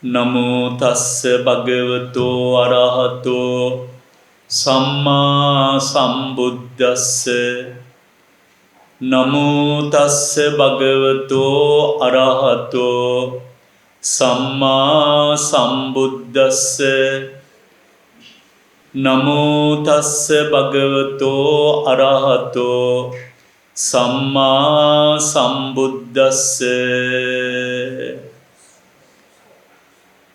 නමෝ තස්ස භගවතෝ අරහතෝ සම්මා සම්බුද්දස්ස. නමෝ තස්ස භගවතෝ අරහතෝ සම්මා සම්බුද්දස්ස. නමෝ තස්ස භගවතෝ අරහතෝ සම්මා සම්බුද්දස්ස.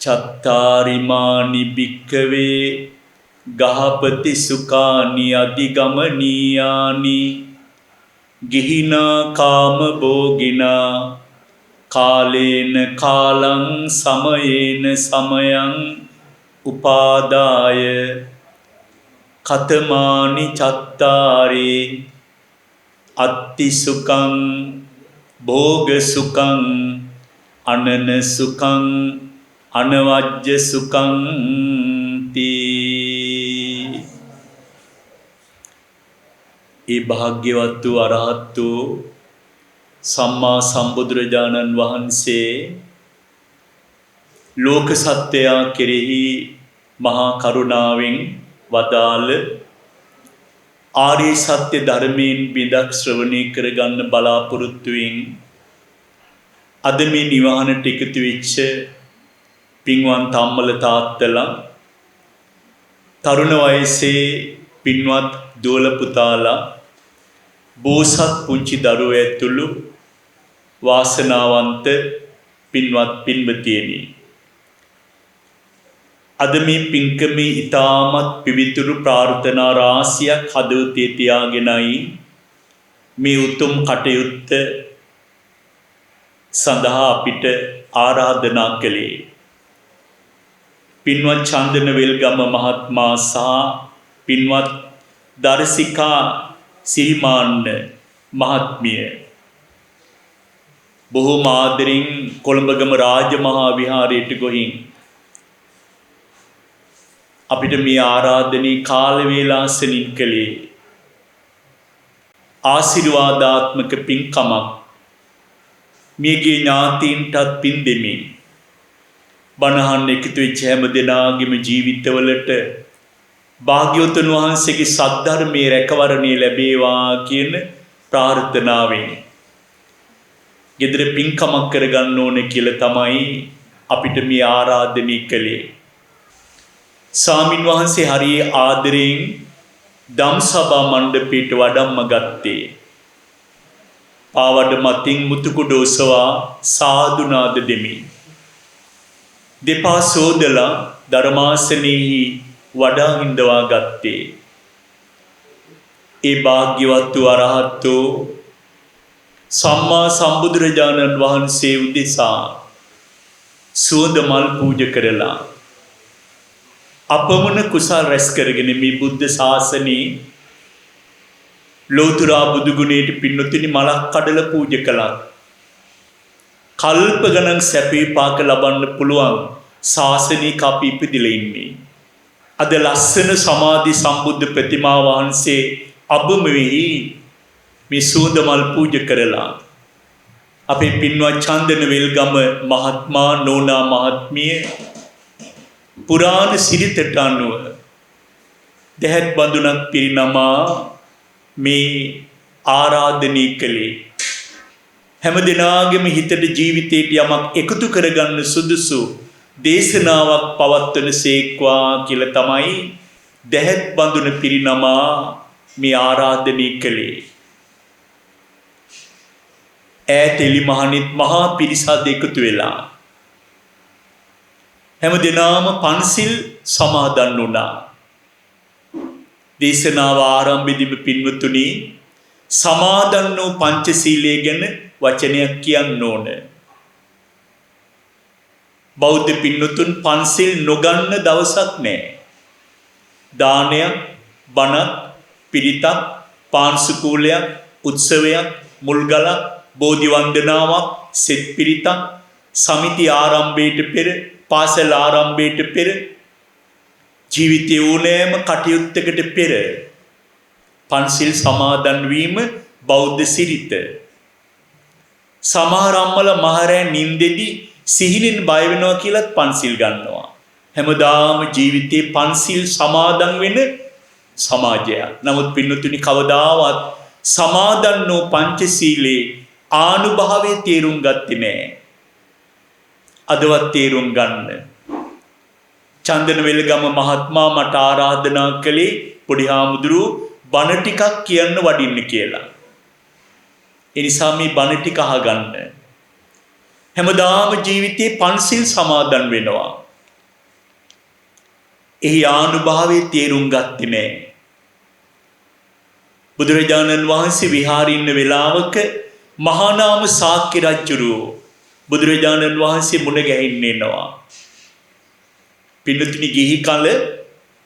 චත්තාරිමානි භික්ඛවේ ගහපති සුඛානි අධිගමනීයානි ගිහිනා කාම භෝගිනා කාලේන කාලං සමයේන සමයං උපාදාය කතමානි චත්තාරි අත්ති සුඛං භෝග සුඛං අනන සුඛං අනවජ්‍ය සුඛං තී. ඒ භාග්‍යවත් වූ අරහත් වූ සම්මා සම්බුදුරජාණන් වහන්සේ ලෝක සත්වයා කෙරෙහි මහා කරුණාවෙන් වදාළ ආර්ය සත්‍ය ධර්මයෙන් බිඳක් ශ්‍රවණය කරගන්න බලාපොරොත්තුවෙන් අද මේ නිවහනට එකතු වෙච්ච පින්වන්ත අම්මල තාත්තලා, තරුණ වයසේ පින්වත් දුවල පුතාලා, බෝසත් පුංචි දරුවෝ ඇතුළු වාසනාවන්ත පින්වත් පින්වතියනි, අද මේ පින්කමේ ඉතාමත් පිවිතුරු ප්‍රාර්ථනා රාශියක් හදවතේ තියාගෙනයි මේ උතුම් කටයුත්ත සඳහා අපිට ආරාධනා කළේ. පින්වත් චන්දන වෙල්ගම මහත්මයා සහ පින්වත් දර්ශිකා සිරිමාන්න මහත්මිය බොහෝම ආදරෙන් කොළඹගම රාජමහා විහාරයට ගොහින් අපිට මේ ආරාධනයේ කාල වේලාසනින් කළේ ආශිර්වාදාත්මක පින්කමක්. මියගිය ඥාතීන්ටත් පින් දෙමින් බණහන් එකතු වෙච්ච හැම දෙනාගේම ජීවිතවලට භාග්‍යවතුන් වහන්සේගේ සද්ධර්මයේ රැකවරණය ලැබේවා කියන ප්‍රාර්ථනාවෙන් ගෙදර පින්කමක් කරගන්න ඕනේ කියලා තමයි අපිට මේ ආරාධනය කළේ. ස්වාමින් වහන්සේ හරිය ආදරයෙන් ධම්සභා මණ්ඩපයට වඩම්ම ගත්තේ. පාවඩ මතින් මුතුකුඩ ඔසවා සාදු නාද දෙමින් දෙපා සෝදලා ධර්මාසනෙහි වඩා හිඳවා ගත්තේ. ඒ භාග්‍යවත් වූ අරහත් වූ සම්මා සම්බුදුරජාණන් වහන්සේ උදෙසා සුවඳ මල් පූජ කරලා අපමණ කුසල් රැස් කරගෙන මේ බුද්ධ ශාසනයේ ලෝතුරා බුදු ගුණයට පින්නතුනි මලක් කඩලා පූජ කළා. කල්ප ගණන් සැප විපාක ලබන්න පුළුවන් ශාසනික අපි ඉපදිලා ඉන්නේ. අද ලස්සන සමාධි සම්බුද්ධ ප්‍රතිමා වහන්සේ අබම වෙහි මේ සුවඳ මල් පූජ කරලා අපේ පින්වත් චන්දන වෙල්ගම මහත්මයා නෝනා මහත්මිය පුරාණ සිරිතට අනුව දැහැත් බඳුනක් පිරිනමා මේ ආරාධනය කළේ. හැම දෙනාගේම හිතට ජීවිතේට යමක් එකතු කරගන්න සුදුසු දේශනාවක් පවත්වන සේක්වා කියලා තමයි දැහැත් බඳුන පිරිනමා මේ ආරාධනය කළේ. ඈත එලිමහනෙත් මහා පිරිසක් එකතු වෙලා හැම දෙනාම පන්සිල් සමාදන් වුණා. දේශනාව ආරම්භයේදීම පින්වතුනි සමාදන් වූ පංචශීලය ගැන වචනයක් කියන්න ඕන. බෞද්ධ පින්වතුන් පන්සිල් නොගන්න දවසක් නෑ. දානයක්, බණක්, පිරිතක්, පාන්සුකූලයක්, උත්සවයක්, මුල්ගලක්, බෝධි වන්දනාවක්, සෙත් පිරිතක්, සමිති ආරම්භයට පෙර, පාසල් ආරම්භයට පෙර, ජීවිතයේ ඕනෑම කටයුත්තකට පෙර පන්සිල් සමාදන් වීම බෞද්ධ සිරිත. සමහර අම්මලා මහරෑ නින්දෙදි සිහිනෙන් බය වෙනවා කියලත් පන්සිල් ගන්නවා. හැමදාම ජීවිතේ පන්සිල් සමාදන් වෙන සමාජයක්. නමුත් පින්නතුනි, කවදාවත් සමාදන් වූ පංචශීලයේ ආනුභාවයේ තේරුම් ගත්තේ නෑ. අදවත් තේරුම් ගන්න. චන්දන වෙලගම මහත්මයා මට ආරාධනා කළේ පොඩි හාමුදුරුවෝ බණ ටිකක් කියන්න වඩින්න කියලා. ඒ නිසා මේ බණ ටික අහගන්න. හැමදාම ජීවිතේ පන්සිල් සමාදන් වෙනවා. එහි ආනුභාවයේ තේරුම් ගත්තේ නෑ. බුදුරජාණන් වහන්සේ විහාරේ ඉන්න වෙලාවක මහානාම ශාක්‍ය රජුරෝ බුදුරජාණන් වහන්සේ මුණ ගැහින්න එනවා. පින්නතුනි, ගිහි කල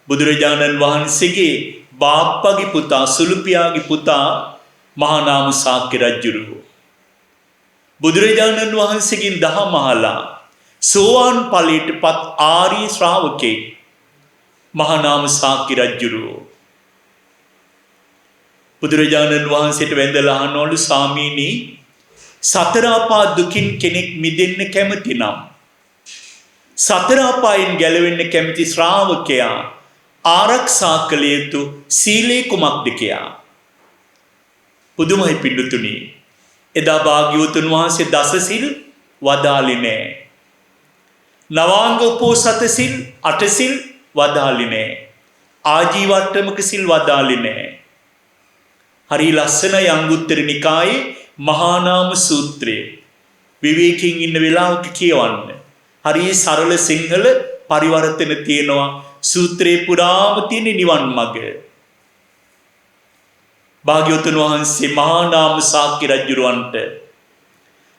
බුදුරජාණන් වහන්සේගේ බාප්පගේ පුතා, සුළුපියාගේ පුතා මහානාම ශාක්‍ය රජුරෝ බුදුරජාණන් වහන්සේගෙන් දහම අහලා සෝවාන් ඵලයට පත් ආර්ය ශ්‍රාවකෙක් මහානාම ශාක්‍ය රජුරෝ. බුදුරජාණන් වහන්සේට වැඳලා අහනවලු, සාමීනි, සතර අපා දුකින් කෙනෙක් මිදෙන්න කැමති නම්, සතර අපායන් ගැලවෙන්න කැමති ශ්‍රාවකයා ආරක්ෂා කළ යුතු සීලය කුමක්ද කියා. පුදුමයි පින්නතුනි. එදා භාග්‍යවතුන් වහන්සේ දස සිල් වදාළේ නෑ. නවාංග උපෝසත සිල්, අට සිල් වදාළේ නෑ. ආජීවට්ටමක සිල් වදාළේ නෑ. හරි ලස්සනයි අංගුත්තර නිකායේ මහානාම සූත්‍රය. විවේකයෙන් ඉන්න වෙලාවක කියවන්න. හරි සරල සිංහල පරිවර්තන තියෙනවා. සූත්‍රේ පුරාම තියෙන නිවන් මඟ. භාග්‍යවතුන් වහන්සේ මහානාම ශාක්‍ය රජුරවන්ට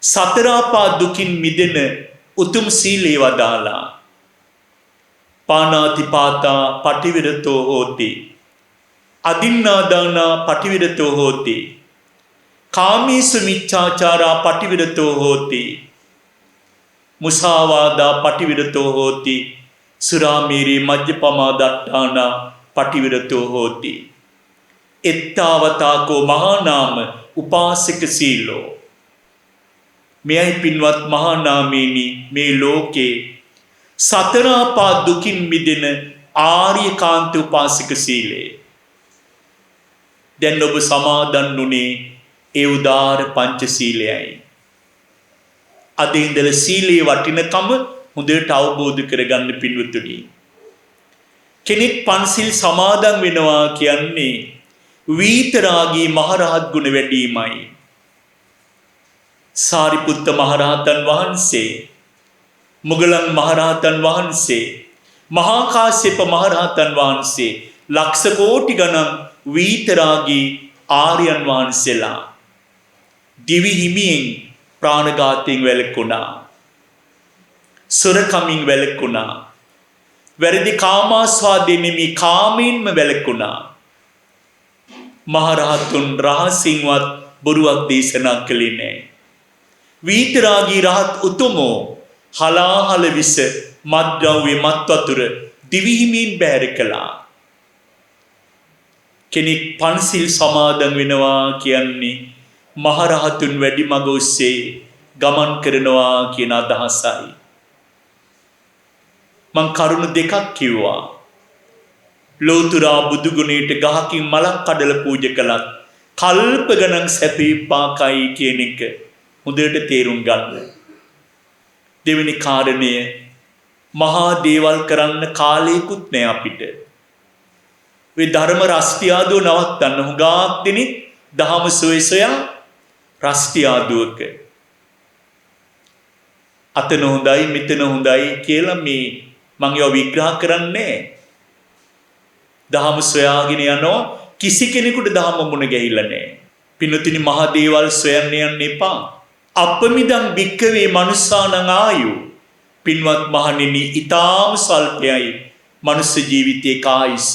සතර අපා දුකින් මිදෙන උතුම් සීලය වදාලා. පාණාතිපාතා පටිවිරතෝ හෝති. අදින්නාදානා පටිවිරතෝ හෝති. කාමේසු මිච්ඡාචාරා පටිවිරතෝ හෝති. මුසාවාදා පටිවිරතෝ හෝති. සුරාමේරේ මජ්ජපමා දට්ඨානා පටිවිරතෝ හෝති. එත්තාවතාකෝ මහානාම උපාසක සීලෝ. මෙයයි පින්වත් මහානාමේනි, මේ ලෝකේ සතර අපා දුකින් මිදෙන ආර්යකාන්ත උපාසක සීලය. දැන් ඔබ සමාදන් වුණේ ඒ උදාර පංචශීලයයි. අද ඉඳලා සීලයේ වටිනකම හොඳට අවබෝධ කරගන්න පින්වතුනි. කෙනෙක් පන්සිල් සමාදන් වෙනවා කියන්නේ වීතරාගී මහරහත් ගුණ වැඩිමයි. සාරිපුත්ත මහරහතන් වහන්සේ, මුගලන් මහරහතන් වහන්සේ, මහා කාශ්‍යප මහරහතන් වහන්සේ, ලක්ෂ කෝටි ගණන් වීතරාගී ආර්යයන් වහන්සේලා දිවි හිමියෙන් ප්‍රාණඝාතයෙන් වැළකුණා. සොරකමින් වැළකුණා. වැරදි කාමාස්වාදයෙන් නෙමි කාමයෙන්ම වැළකුණා. මහරහතුන් රහසින්වත් බොරුවක් දේශනා කළේ නෑ. වීතරාගී රහත් උතුමෝ හලාහල විස, මත්ද්‍රව්‍ය, මත්වතුර දිවි හිමියෙන් බැහැර කළා. කෙනෙක් පන්සිල් සමාදන් වෙනවා කියන්නේ මහරහතුන් වැඩි මඟ ඔස්සේ ගමන් කරනවා කියන අදහසයි. මං කරුණු දෙකක් කිව්වා. ලෝතුරා බුදු ගුණයට ගහකින් මලක් කඩලා පූජා කළත් කල්ප ගණන් සැප විපාකයි කියන එක හොඳට තේරුම් ගන්න. දෙවෙනි කාරණය, මහා දේවල් කරන්න කාලයකුත් නෑ අපිට. ඔය ධර්ම රස්තියාදුව නවත්තන්න. හුඟක් දෙනෙක් දහම සොය සොයා රස්තියාදුවක අතන හොඳයි මෙතන හොඳයි කියලා. මේ මං ඒවා විග්‍රහ කරන්නේ. දහම සොයාගෙන යනවා, කිසි කෙනෙකුට දහම මුණ ගැහිලා නෑ. පින්නතුනි, මහා දේවල් සොයන්න යන්න එපා. අප්පමිදං භික්කවේ මනුස්සානං ආයු. පින්වත් මහණෙනි, ඊටාම ස්වල්පයයි මනුස්ස ජීවිතයේ ආයුෂ.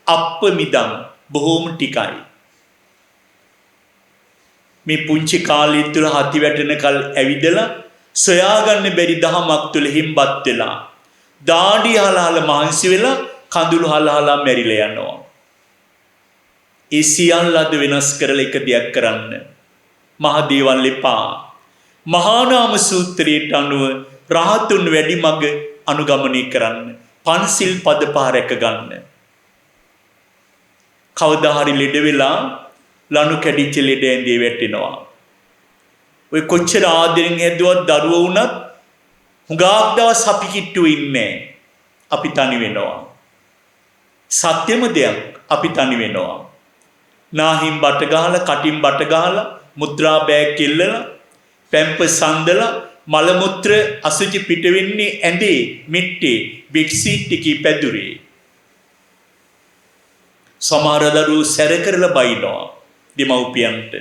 අප්පමිදං, බොහෝම ටිකයි. මේ පුංචි කාලය තුල හති වැටෙනකල් ඇවිදලා, සොයාගන්න බැරි දහමක් තුල හිම්බත් වෙලා, දාඩි හලහල මහන්සි වෙලා, කඳුළු හලහලා මැරිලා යනවා. ඒ සියල්ල අද වෙනස් කරලා එක දෙයක් කරන්න. මහ දේවල් එපා. මහානාම සූත්‍රයට අනුව රහතුන් වැඩි මඟ අනුගමනය කරන්න. පන්සිල් පද පහ රැක ගන්න. කවදා හරි ලෙඩ වෙලා ලනු කැඩිච්ච ලෙඩ ඇඳේ වැටෙනවා. ඔය කොච්චර ආදරෙන් හැදුවත් දරුවෝ වුණත් හුඟක් දවස් අපි කිට්ටුව ඉන්නේ. අපි තනි වෙනවා. සත්‍යම දෙයක්, අපි තනි වෙනවා. නාහින් බට ගහලා, කටින් බට ගහලා, මුත්‍රා බෑග් කෙල්ලලා, පැම්පස් අන්දලා, මල මුත්‍ර අසුචි පිට වෙන්නේ ඇඳේ, මිට්ටේ, බෙඩ්ෂීට් එකේ, පැදුරේ. සමහර දරුවෝ සැර කරලා බයිනවා දෙමව්පියන්ට,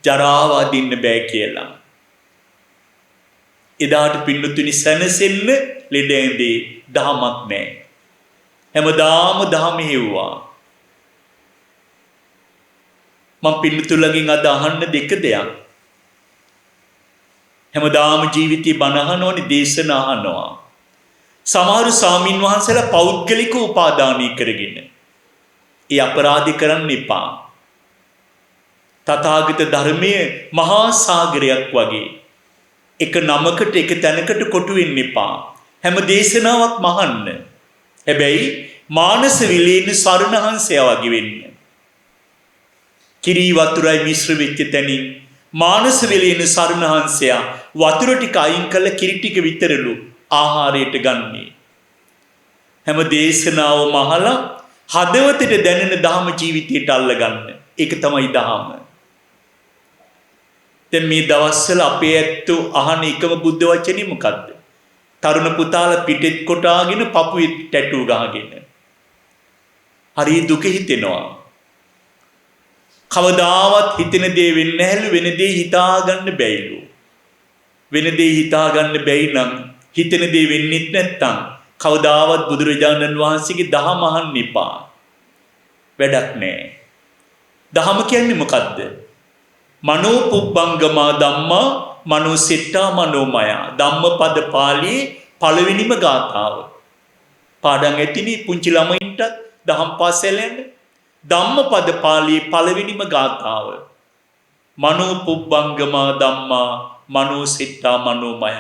ජරාව අදින්න බෑ කියලා. එදාට පින්නතුනි සැනසෙන්න ලෙඩ ඇඳේ දහමක් නෑ. හැමදාම දහම හෙව්වා. මං පින්නතුලගෙන් අද අහන්න දෙක දෙයක්. හැමදාම ජීවිතේ බණ අහනවනේ, දේශන අහනවා. සමහර ස්වාමින් වහන්සේලා පෞද්ගලික උපාදානී කරගෙන ඒ අපරාධ කරන්න එපා. තථාගත ධර්මය මහා සාගරයක් වගේ. එක නමකට එක තැනකට කොටු වෙන්න එපා. හැම දේශනාවක්ම අහන්න. හැබැයි මානස විලේන සරණහංසයා වගේ වෙන්න. කිරි වතුරයි මිශ්‍ර වෙච්ච තැනින් මානස විලේන සරණහංසයා වතුර ටික අයින් කළ කිරි ටික විතරලු ආහාරයට ගන්නේ. හැම දේශනාවම අහලා හදවතට දැනෙන දහම ජීවිතයට අල්ලගන්න. ඒක තමයි දහම. දැන් මේ දවස්වල අපේ ඇත්තෝ අහන එකම බුද්ධ වචනේ මොකද්ද? තරුණ පුතාලා පිටෙත් කොටාගෙන පපුවේ ටැටූ ගහගෙන. හරි දුක හිතෙනවා. කවදාවත් හිතෙන දේ වෙන්නේ නැහැලු, වෙන දේ හිතා ගන්න බැයිලු. වෙන දේ හිතා ගන්න බැයි නම්, හිතෙන දේ වෙන්නෙත් නැත්තම්, කවදාවත් බුදුරජාණන් වහන්සේගේ දහම අහන්න එපා. වැඩක් නෑ. දහම කියන්නේ මොකද්ද? මනෝ පුබ්බංගමා ධම්මා මනෝ සෙට්ටා මනෝමය. ධම්මපද පාළියේ පළවෙනිම ගාථාව. පාඩම් ඇතිනේ පුංචි ළමයින්ටත් දහම් පාසල් යන්න. ධම්මපද පාළියේ පළවෙනිම ගාථාව. මනෝ පුබ්බංගමා ධම්මා මනෝ සෙට්ටා මනෝමය.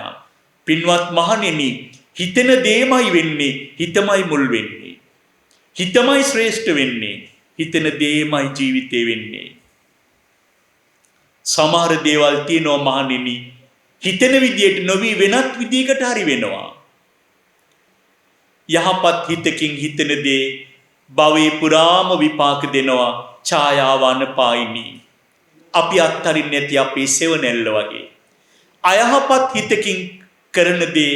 පින්වත් මහණෙනි, හිතෙන දේමයි වෙන්නේ, හිතමයි මුල් වෙන්නේ. හිතමයි ශ්‍රේෂ්ඨ වෙන්නේ. හිතෙන දේමයි ජීවිතේ වෙන්නේ. සමහර දේවල් තියෙනවා මහණෙනි, හිතෙන විදියට නොවි වෙනත් විදියකට හරි වෙනවා. යහපත් හිතකින් හිතෙන දේ භවයේ පුරාම විපාක දෙනවා. ඡායාව අනපායිනී. අපි අත්තරින්නේ නැති අපේ සෙවණැල්ල වගේ. අයහපත් හිතකින් කරන දේ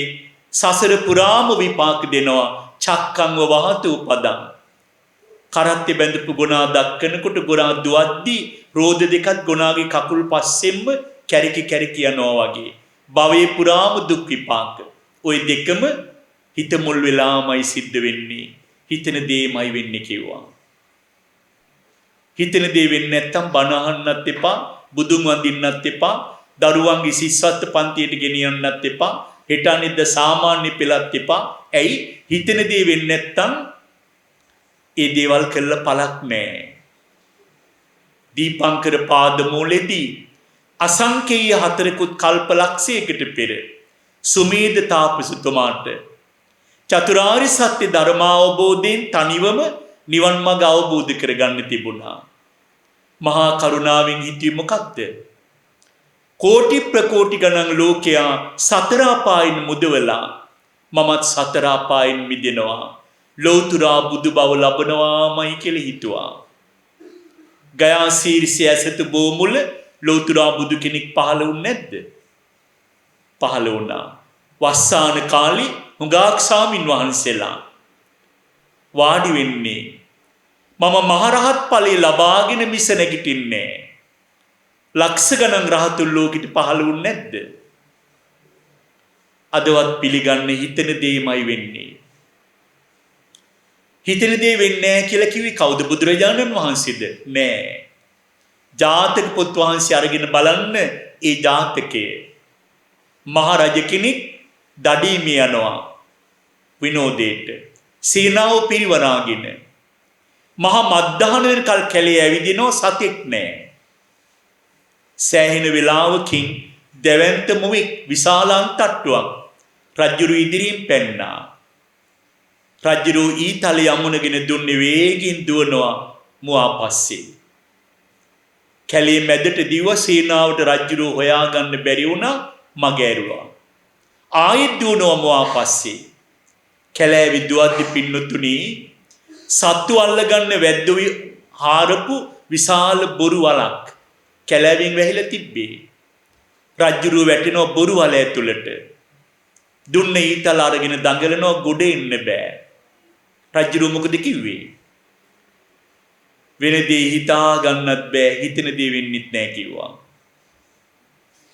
සසර පුරාම විපාක දෙනවා. චක්කංව වහතු පදං. කරත්තේ බැඳපු ගොනා දක්කනකොට ගොනා දුවද්දි රෝද දෙකත් ගොනාගේ කකුල් පස්සෙන්ම කැරකි කැරකි යනවා වගේ. භවයේ පුරාම දුක් විපාක. ඔය දෙකම හිත මුල් වෙලාමයි සිද්ධ වෙන්නේ. හිතෙන දේමයි වෙන්නේ කිව්වා. හිතෙන දේ වෙන්නේ නැත්තම් බණ අහන්නත් එපා, බුදුන් වඳින්නත් එපා, දරුවන්ගේ සිස්වත් පන්තියට ගෙනියන්නත් එපා, හෙට අනිද්දා සාමාන්‍ය පෙළත් එපා. ඇයි? හිතෙන දේ වෙන්නේ නැත්තම් ඒ දේවල් කළා පළක් නෑ. දීපංකර පාදමූලෙදී අසංකේය හතරකුත් කල්ප ලක්ෂයකට පෙර සුමේද තාපසතුමාට චතුරාර්ය සත්‍ය ධර්මාවබෝධයෙන් තනිවම නිවන් මඟ අවබෝධ කරගන්න තිබුණා. මහා කරුණාවෙන් හිතුවේ මොකක්ද? කෝටි ප්‍රකෝටි ගණන් ලෝකයා සතර අපායින් මුදවලා මමත් සතර අපායින් මිදෙනවා. ලෝතුරා බුදු බව ලබනවාමයි කියලා හිතුවා. ගයා ශීර්ෂය ඇසතු බෝමුල ලෝතුරා බුදු කෙනෙක් පහළ වුණ නැද්ද? පහළ වුණා. වස්සාන කාලේ හුඟක් සාමින් වහන්සේලා වාඩි වෙන්නේ මම මහරහත් ඵලය ලබාගෙන මිස නැගිටින්නේ. ලක්ෂ ගණන් රහතුන් ලෝකෙට පහළ වුණ නැද්ද? අදවත් පිළිගන්න හිතෙන දේමයි වෙන්නේ. හිතෙන දේ වෙන්නේ නෑ කියලා කිව්වේ කවුද? බුදුරජාණන් වහන්සේද? නෑ. ජාතක පොත් වහන්සේ අරගෙන බලන්න ඒ ජාතකය. මහ රජ කෙනෙක් දඩීමේ යනවා විනෝදයට. සේනාව පිරිවරාගෙන මහා මද්දාන වෙනකල් කැලේ ඇවිදිනවා, සතෙක් නෑ. සෑහෙන වෙලාවකින් දැවැන්ත මුවෙක් විශාල අන්තට්ටුවක් රජුරු ඉදිරියෙන් පැන්නා. රජුරු ඊතලය අමුණගෙන දුන්නේ වේගින් දුවනවා මුවා පස්සේ. කැලේ මැදට දිව සේනාවට රජුරු හොයාගන්න බැරි වුණා, මග ඇරුවා. ආයෙත් දුවනවා මුවා පස්සේ. කැලෑවි දුවද්දි පින්නතුනි සත්තු අල්ලගන්න වැද්දෝ හාරපු විශාල බොරු වලක් කැලෑවෙන් වැහිලා තිබ්බේ. රජුරුව වැටෙනවා බොරු වල ඇතුළට. දුන්න ඊතල අරගෙන දඟලනවා, ගොඩ එන්න බෑ. රජුරුව මොකද කිව්වේ? වෙන දේ හිතා ගන්නත් බෑ, හිතන දේ වෙන්නෙත් නෑ කිව්වා.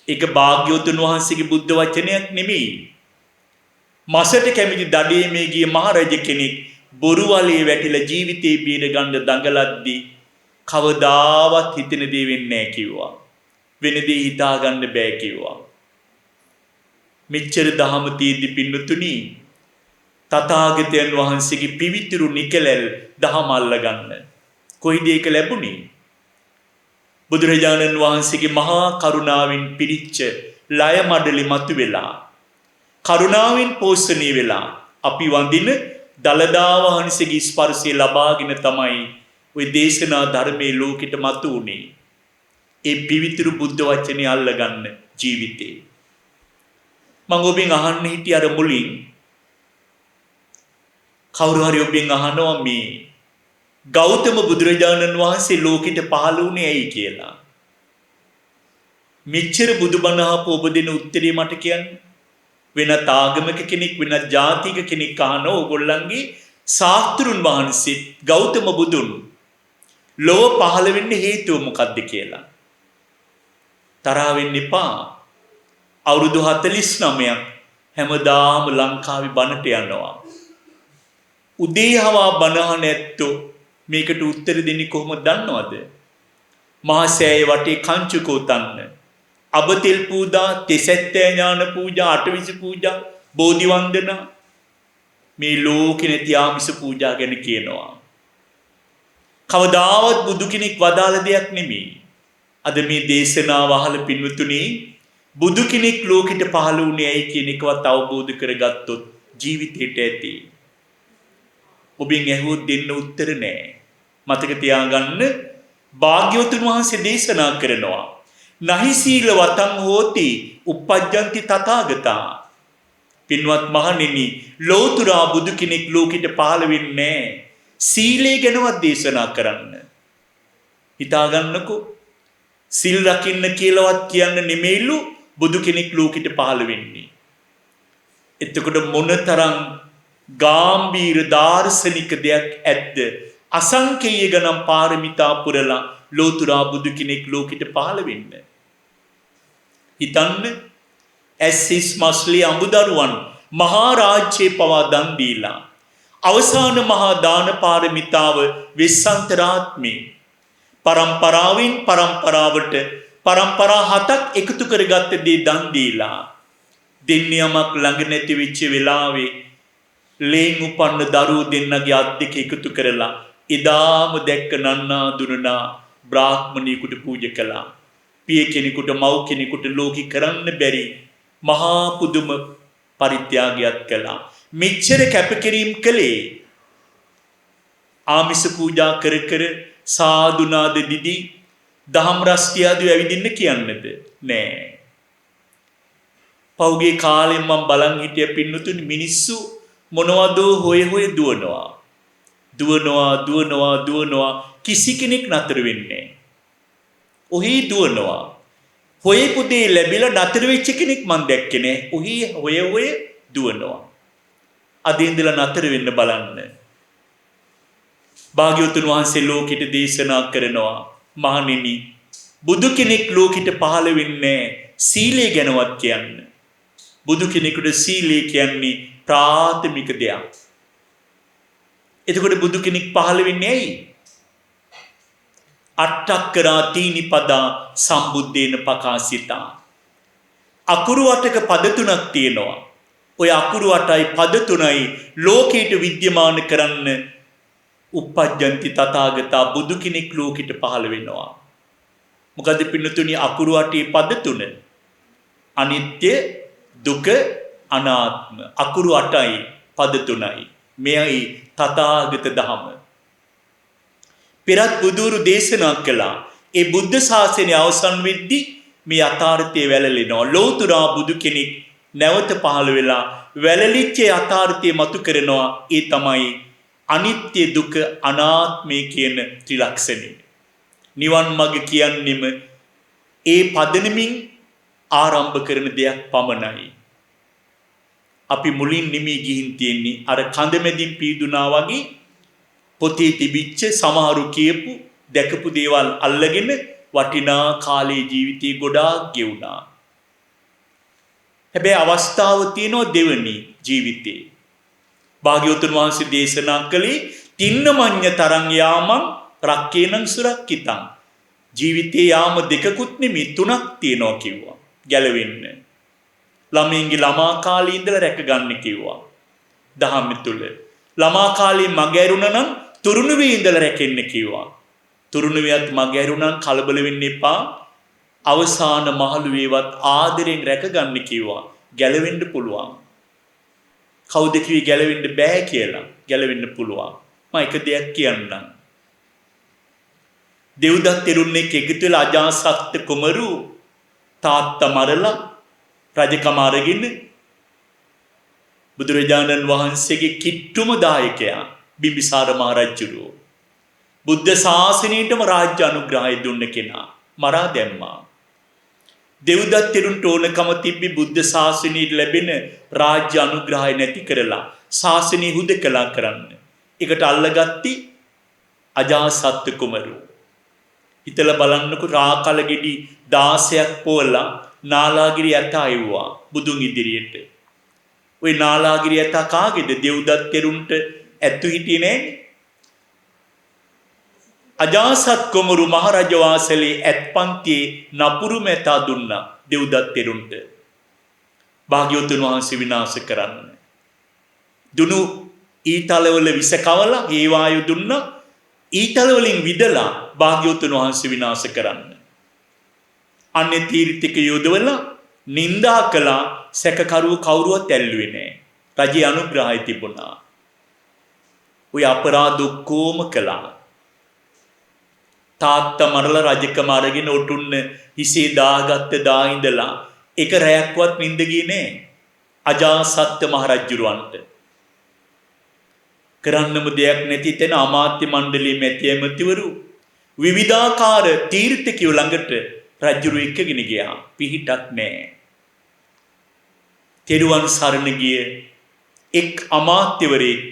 ඒක භාග්‍යවතුන් වහන්සේගේ බුද්ධ වචනයක් නෙමෙයි. මසට කැමිති දඩේ මේ ගිය මහරජ කෙනෙක් බොරු වලේ වැටිලා ජීවිතේ බීර ගන්න දඟලද්දි කවදාවත් හිතෙන දේ වෙන්නේ නෑ කිව්වා. වෙන දේ හිතා ගන්න බෑ කිව්වා. මෙච්චර දහම තියෙද්දි පින්නතුනි තථාගතයන් වහන්සේගේ පිවිතුරු නිකලැල් දහම අල්ලගන්න. කොයිද ඒක ලැබුණේ? බුදුරජාණන් වහන්සේගේ මහා කරුණාවෙන් පිරිච්ච ලය මඩලි මතුවෙලා කරුණාවෙන් පෝෂණය වෙලා අපි වඳින දළදා වහන්සේගේ ස්පර්ශය ලබාගෙන තමයි ওই දේශනා ධර්මයේ ලෝකෙට මතු වුණේ. ඒ පිවිතුරු බුද්ධ වචනේ අල්ලගන්න ජීවිතේ. මං ඔබෙන් අහන්න හිටිය අර මුලින් කවුරු හරි ඔබෙන් අහනවා මේ ගෞතම බුදුරජාණන් වහන්සේ ලෝකෙට පහළ වුණේ ඇයි කියලා. මෙච්චර බුදුබණ අහපු ඔබ දෙන උත්තරේ මට කියන්න. වෙනත් ආගමක කෙනෙක් වෙනත් ජාතික කෙනෙක් අහන ඕගොල්ලන්ගේ ශාස්ත්‍රුන් වහන්සේ ගෞතම බුදුන් ලොව පහළ වෙන්න හේතුව මොකද්ද කියලා. තරහ වෙන්න එපා. අවුරුදු 49ක් හැමදාම ලංකාවේ බණට යනවා. උදේ හවා බණ අහන ඇත්තෝ මේකට උත්තර දෙන්නේ කොහොමද දන්නවද? මහා සෑය වටේ කංචුකෝ තන්න. අබතෙල් පූජා, තෙසැත්තෑ ඥාන පූජා, අටවිසි පූජා, බෝධි වන්දනා මේ ලෝකෙ නැති ආමිෂ පූජා ගැන කියනවා. කවදාවත් බුදු කෙනෙක් වදාළ දෙයක් නෙමෙයි. අද මේ දේශනාව අහලා පින්වතුනි බුදු කෙනෙක් ලෝකෙට පහළ වුණේ ඇයි කියන එකවත් අවබෝධ කරගත්තොත් ජීවිතේට ඇති. ඔබෙන් ඇහුවොත් දෙන්න උත්තර නෑ. මතක තියාගන්න භාග්‍යවතුන් වහන්සේ දේශනා කරනවා. නහි සීල වතං හෝති uppajjanti තථාගතා. පින්වත් මහණෙනි, ලෝතුරා බුදු කෙනෙක් ලෝකෙට පහළ වෙන්නේ නෑ. සීලය ගැනවත් දේශනා කරන්න. හිතාගන්නකෝ, සිල් රකින්න කියලාවත් කියන්න නෙමෙයිලු බුදු කෙනෙක් ලෝකෙට පහළ වෙන්නේ. එතකොට මොනතරම් ගාම්භීර දාර්ශනික දෙයක් ඇද්ද? අසංකේය ගණන් පාරමිතා පුරලා ලෝතුරා බුදු කෙනෙක් ලෝකෙට පහළ වෙන්න. හිතන්න, ඇස් මස්ලි අඹදරුවන් මහා රාජ්‍යයේ පවා දන් දීලා අවසාන මහා දාන පාරමිතාව වෙස්සන්තරාත්මේ පරම්පරාවෙන් පරම්පරාවට පරම්පරා හතක් එකතු කරගත්ත දේ දන් දීලා දෙන්න යමක් ළඟ නැති වෙච්ච වෙලාවේ ලේන් උපන්න දරුවෝ දෙන්නගේ අත් දෙක එකතු කරලා එදාම දැක්ක නන්නා දුනනා බ්‍රාහ්මණයෙකුට පූජා කළා. පිය කෙනෙකුට මව් කෙනෙකුට ලෝකෙ කරන්න බැරි මහා පුදුම පරිත්‍යාගයක් කළා. මෙච්චර කැපකිරීම කළේ ආමිෂ පූජා කර කර සාදුනාද දිදි දහම් රස්තියාදු ඇවිදින්න කියන්නද? නෑ. පහුගිය කාලෙන් මං බලන් හිටිය පින්නතුනි, මිනිස්සු මොනවදෝ හොය හොය දුවනවා. දුවනවා දුවනවා දුවනවා, කිසි කෙනෙක් නතර වෙන්නේ නෑ. ඔහි දුවනවා. හොයපු දේ ලැබිලා නතර වෙච්ච කෙනෙක් මං දැක්කේ නෑ. ඔහි හොය හොය දුවනවා. අද ඉඳලා නතර වෙන්න බලන්න. භාග්‍යවතුන් වහන්සේ ලෝකෙට දේශනා කරනවා, මහණෙනි, බුදු කෙනෙක් ලෝකෙට පහළ වෙන්නේ සීලය ගැනවත් කියන්න. බුදු කෙනෙකුට සීලය කියන්නේ ප්‍රාථමික දෙයක්. එතකොට බුදු කෙනෙක් පහළ වෙන්නේ ඇයි? අට්ඨක්කරා තීනි පදා සම්බුද්දේන පකාසිතා. අකුරු අටක පද තුනක් තියෙනවා. ඔය අකුරු අටයි පද තුනයි ලෝකයට විද්‍යමාන කරන්න උප්පජ්ජන්ති තථාගතා බුදු කෙනෙක් ලෝකෙට පහළ වෙනවා. මොකද පින්නතුනි අකුරු අටේ පද තුන? අනිත්‍ය, දුක, අනාත්ම. අකුරු 8යි පද 3යි. මෙයයි තථාගත දහම. පෙරත් බුදුරු දේශනා කළා. ඒ බුද්ධ ශාසනය අවසන් වෙද්දී මේ යථාර්ථය වැළලෙනවා. ලෝතුරා බුදු කෙනෙක් නැවත පහළ වෙලා වැළලිච්ච යථාර්ථය මතු කරනවා. ඒ තමයි අනිත්‍ය දුක අනාත්මය කියන ත්‍රිලක්ෂණය. නිවන් මඟ කියන්නෙම ඒ පදනමින් ආරම්භ කරන දෙයක් පමණයි. අපි මුලින් නිමී ගිහින් තියෙන්නේ අර කඳ මැදින් පීදුනා වගේ පොතේ තිබිච්ච සමහරු කියපු දැකපු දේවල් අල්ලගෙන වටිනා කාලේ ජීවිතේ ගොඩාක් ගෙවුනා. හැබැයි අවස්ථාව තියෙනවා දෙවනි ජීවිතේ. භාග්‍යවතුන් වහන්සේ දේශනා කළේ තින්න මඤ්ඤ තරං යාමං රක්කේනං සුරක්කිතං. ජීවිතේ යාම දෙකකුත් නෙමෙයි තුනක් තියෙනවා කිව්වා. ගැලවෙන්න. ළමයින්ගේ ළමා කාලේ ඉඳලා රැක ගන්න කිව්වා. දහම තුල. ළමා කාලේ මග ඇරුණා නම් තුරුණු වී ඉඳලා රැකෙන්න කිව්වා. තුරුණු වියත් මග ඇරුණා නම් කලබල වෙන්න එපා. අවසාන මහලු වේවත් ආදරෙන් රැක ගන්න කිව්වා. ගැලවෙන්න පුළුවන්. කවුද කිව්වේ ගැලවෙන්න බෑ කියලා? ගැලවෙන්න පුළුවන්. මම එක දෙයක් කියන්නම්. දෙව්දත් තෙරුන් එක්ක එකතු වෙලා අජාසත් කුමරු තාත්තා මරලා රජකම අරගෙන බුදුරජාණන් වහන්සේගේ කිට්ටුම දායකයා බිම්බිසාර මහ රජුරෝ බුද්ධ ශාසනයටම රාජ්‍ය අනුග්‍රහය දුන්න කෙනා මරා දැම්මා. දෙව්දත් තෙරුන්ට ඕනකම තිබ්බි බුද්ධ ශාසනයට ලැබෙන රාජ්‍ය අනුග්‍රහය නැති කරලා ශාසනය හුදකලා කරන්න. ඒකට අල්ලගත්ති අජාසත් කුමරු. හිතලා බලන්නකො රාකල ගෙඩි 16ක් පොවලා නාලාගිරි ඇතා එව්වා බුදුන් ඉදිරියට. ඔය නාලාගිරි ඇතා කාගේද? දෙව්දත් තෙරුන්ට ඇත්තු හිටියේ නෑනේ. අජාසත් කුමරු මහරජ වාසලේ ඇත්පන්තියේ නපුරු මැතා දුන්නා දෙව්දත් තෙරුන්ට. භාග්‍යවතුන් වහන්සේ විනාශ කරන්න. දුනු ඊතලවල විස කවලා හේවායු දුන්නා. ඊතල වලින් විදලා භාග්‍යවතුන් වහන්සේ විනාශ කරන්න. අන්‍ය තීර්ථක යොදවලා නින්දා කළා. සැකකරුව කවුරුවත් ඇල්ලුවේ නෑ. රජේ අනුග්‍රහය තිබුණා. ඔය අපරාධ ඔක්කොම කළා. තාත්තා මරලා රජකම අරගෙන ඔටුන්න හිසේ දාගත්ත දා ඉඳලා එක රැයක්වත් නින්ද ගියේ නෑ අජාසත් මහ රජුරවන්ට. කරන්නම දෙයක් නැති තැන අමාත්‍ය මණ්ඩලයේ මැති ඇමතිවරු විවිධාකාර තීර්ථකයෝ ළඟට රජුරු එක්කගෙන ගියා. පිහිටක් නෑ. තෙරුවන් සරණ ගිය එක් අමාත්‍යවරයෙක්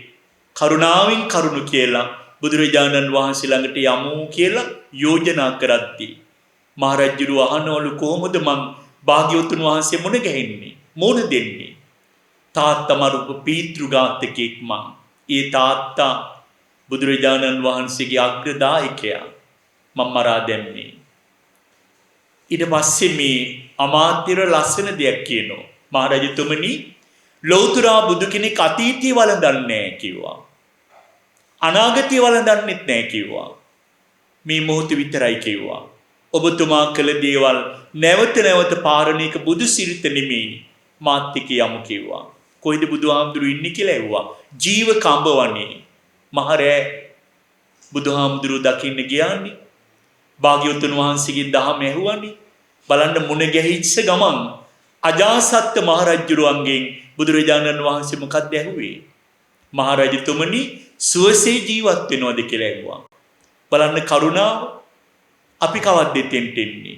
කරුණාවෙන් කරුණු කියලා බුදුරජාණන් වහන්සේ ළඟට යමු කියලා යෝජනා කරද්දී මහරජුරු අහනවලු කොහොමද මං භාග්‍යවතුන් වහන්සේ මුණ ගැහෙන්නේ, මුණ දෙන්නේ? තාත්තා මරුපු පීතෘඝාතකෙක් මං. ඒ තාත්තා බුදුරජාණන් වහන්සේගේ අග්‍රදායකයා මං මරා දැම්මේ. ඊට පස්සේ මේ අමාත්‍යර ලස්සන දෙයක් කියනවා. මහරජතුමනි, ලෞතුරා බුදු කෙනෙක් අතීතය වළඳන්නේ නෑ කිව්වා. අනාගතය වළඳන්නෙත් නෑ කිව්වා. මේ මොහොත විතරයි කිව්වා. ඔබතුමා කළ දේවල් නැවත නැවත පාරණයක බුදු සිරිත නෙමෙයි, මාත් එක්ක යමු කිව්වා. කොයිද බුදුහාමුදුරු ඉන්නේ කියලා ඇහුවා. ජීව කඹ වනේ. මහරෑ බුදුහාමුදුරු දකින්න ගියානේ. භාග්‍යවතුන් වහන්සේගෙන් දහම ඇහුවානේ. බලන්න මුණ ගැහිච්ච ගමන් අජාසත් මහරජුරුවන්ගෙන් බුදුරජාණන් වහන්සේ මොකද්ද ඇහුවේ? මහරජතුමනි, සුවසේ ජීවත් වෙනවද කියලා ඇහුවා. බලන්න කරුණාව. අපි කවද්ද එතෙන්ට එන්නේ?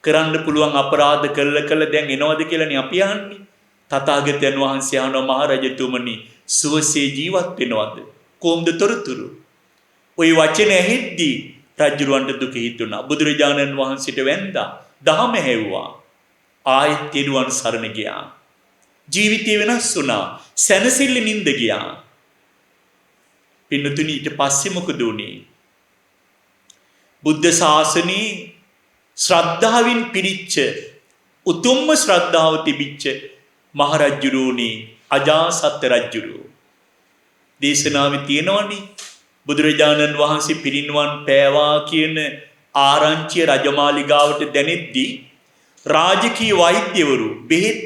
කරන්න පුළුවන් අපරාධ කළ කළ දැන් එනවද කියලානේ අපි අහන්නේ. තථාගතයන් වහන්සේ අහනවා මහරජතුමනි, සුවසේ ජීවත් වෙනවද? කොහොමද තොරතුරු? ඔය වචන ඇහෙද්දී රජුරවන්ට දුක හිතුණා. බුදුරජාණන් වහන්සේට වැන්දා. දහම ඇහෙව්වා. ආයෙත් තෙරුවන් සරණ ගියා. ජීවිතය වෙනස් වුණා. සැනසෙල්ල නින්ද ගියා. පින්නතුනි, ඊට පස්සේ මොකද වුනේ? බුද්ධ ශාසනයේ ශ්‍රද්ධාවෙන් පිරිච්ච උතුම්ම ශ්‍රද්ධාව තිබිච්ච මහරජුරුවනේ අජාසත් රජුරුව. දේශනාවේ තියෙනවනේ බුදුරජාණන් වහන්සේ පිරිනිවන් පෑවා කියන ආරංචිය රජමාලිගාවට දැනෙද්දී රාජකීය වෛද්‍යවරු බෙහෙත්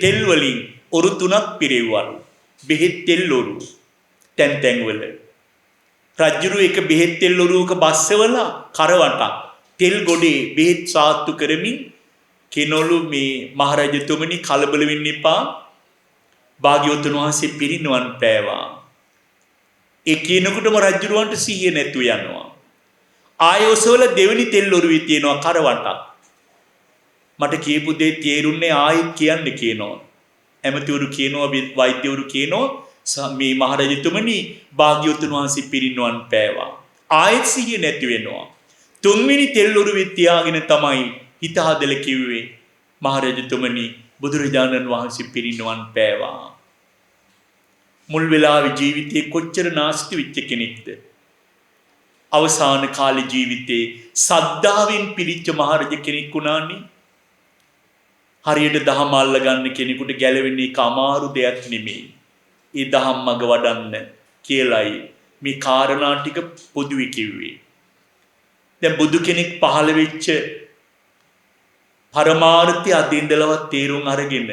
තෙල් වලින් ඔරු තුනක් පිරෙව්වලු. බෙහෙත් තෙල් ඔරු තැන් තැන් වල. රජුරු එක බෙහෙත් තෙල් ඔරුවක බස්සවලා කරවටක් තෙල් ගොඩේ බෙහෙත් සාත්තු කරමින් කෙනොලු මේ මහරජතුමනි කලබල වෙන්න එපා. භාග්‍යවතුන් වහන්සේ පිරිනිවන් පෑවා. ඒ කියනකොටම රජුරවන්ට සිහිය නැතුව යනවා. ආයෙ ඔසවල දෙවෙනි තෙල් ඔරුවේ තියෙනවා කරවටක්. මට කියපු දේ තේරුන්නේ ආයෙත් කියන්න කියනවා. ඇමතිවරු කියනවා, වෛද්‍යවරු කියනවා මේ මහරජතුමනි භාග්‍යවතුන් වහන්සේ පිරිනිවන් පෑවා. ආයෙත් සිහිය නැති වෙනවා. තුන්වෙනි තෙල් ඔරුවේ තියාගෙන තමයි හිත හදලා කිව්වේ මහරජතුමනි බුදුරජාණන් වහන්සේ පිරිනිවන් පෑවා. මුල් වෙලාවේ ජීවිතේ කොච්චර නාස්ති වෙච්ච කෙනෙක්ද? අවසාන කාලේ ජීවිතේ සද්ධාවෙන් පිරිච්ච මහරජ කෙනෙක් වුණානේ. හරියට දහම අල්ල ගන්න කෙනෙකුට ගැලවෙන එක අමාරු දෙයක් නෙමෙයි. ඒ දහම් මඟ වඩන්න කියලයි මේ කාරණා ටික පොදුවේ කිව්වේ. දැන් බුදු කෙනෙක් පහළ වෙච්ච පරමාර්ථය අද ඉඳලවත් තේරුම් අරගෙන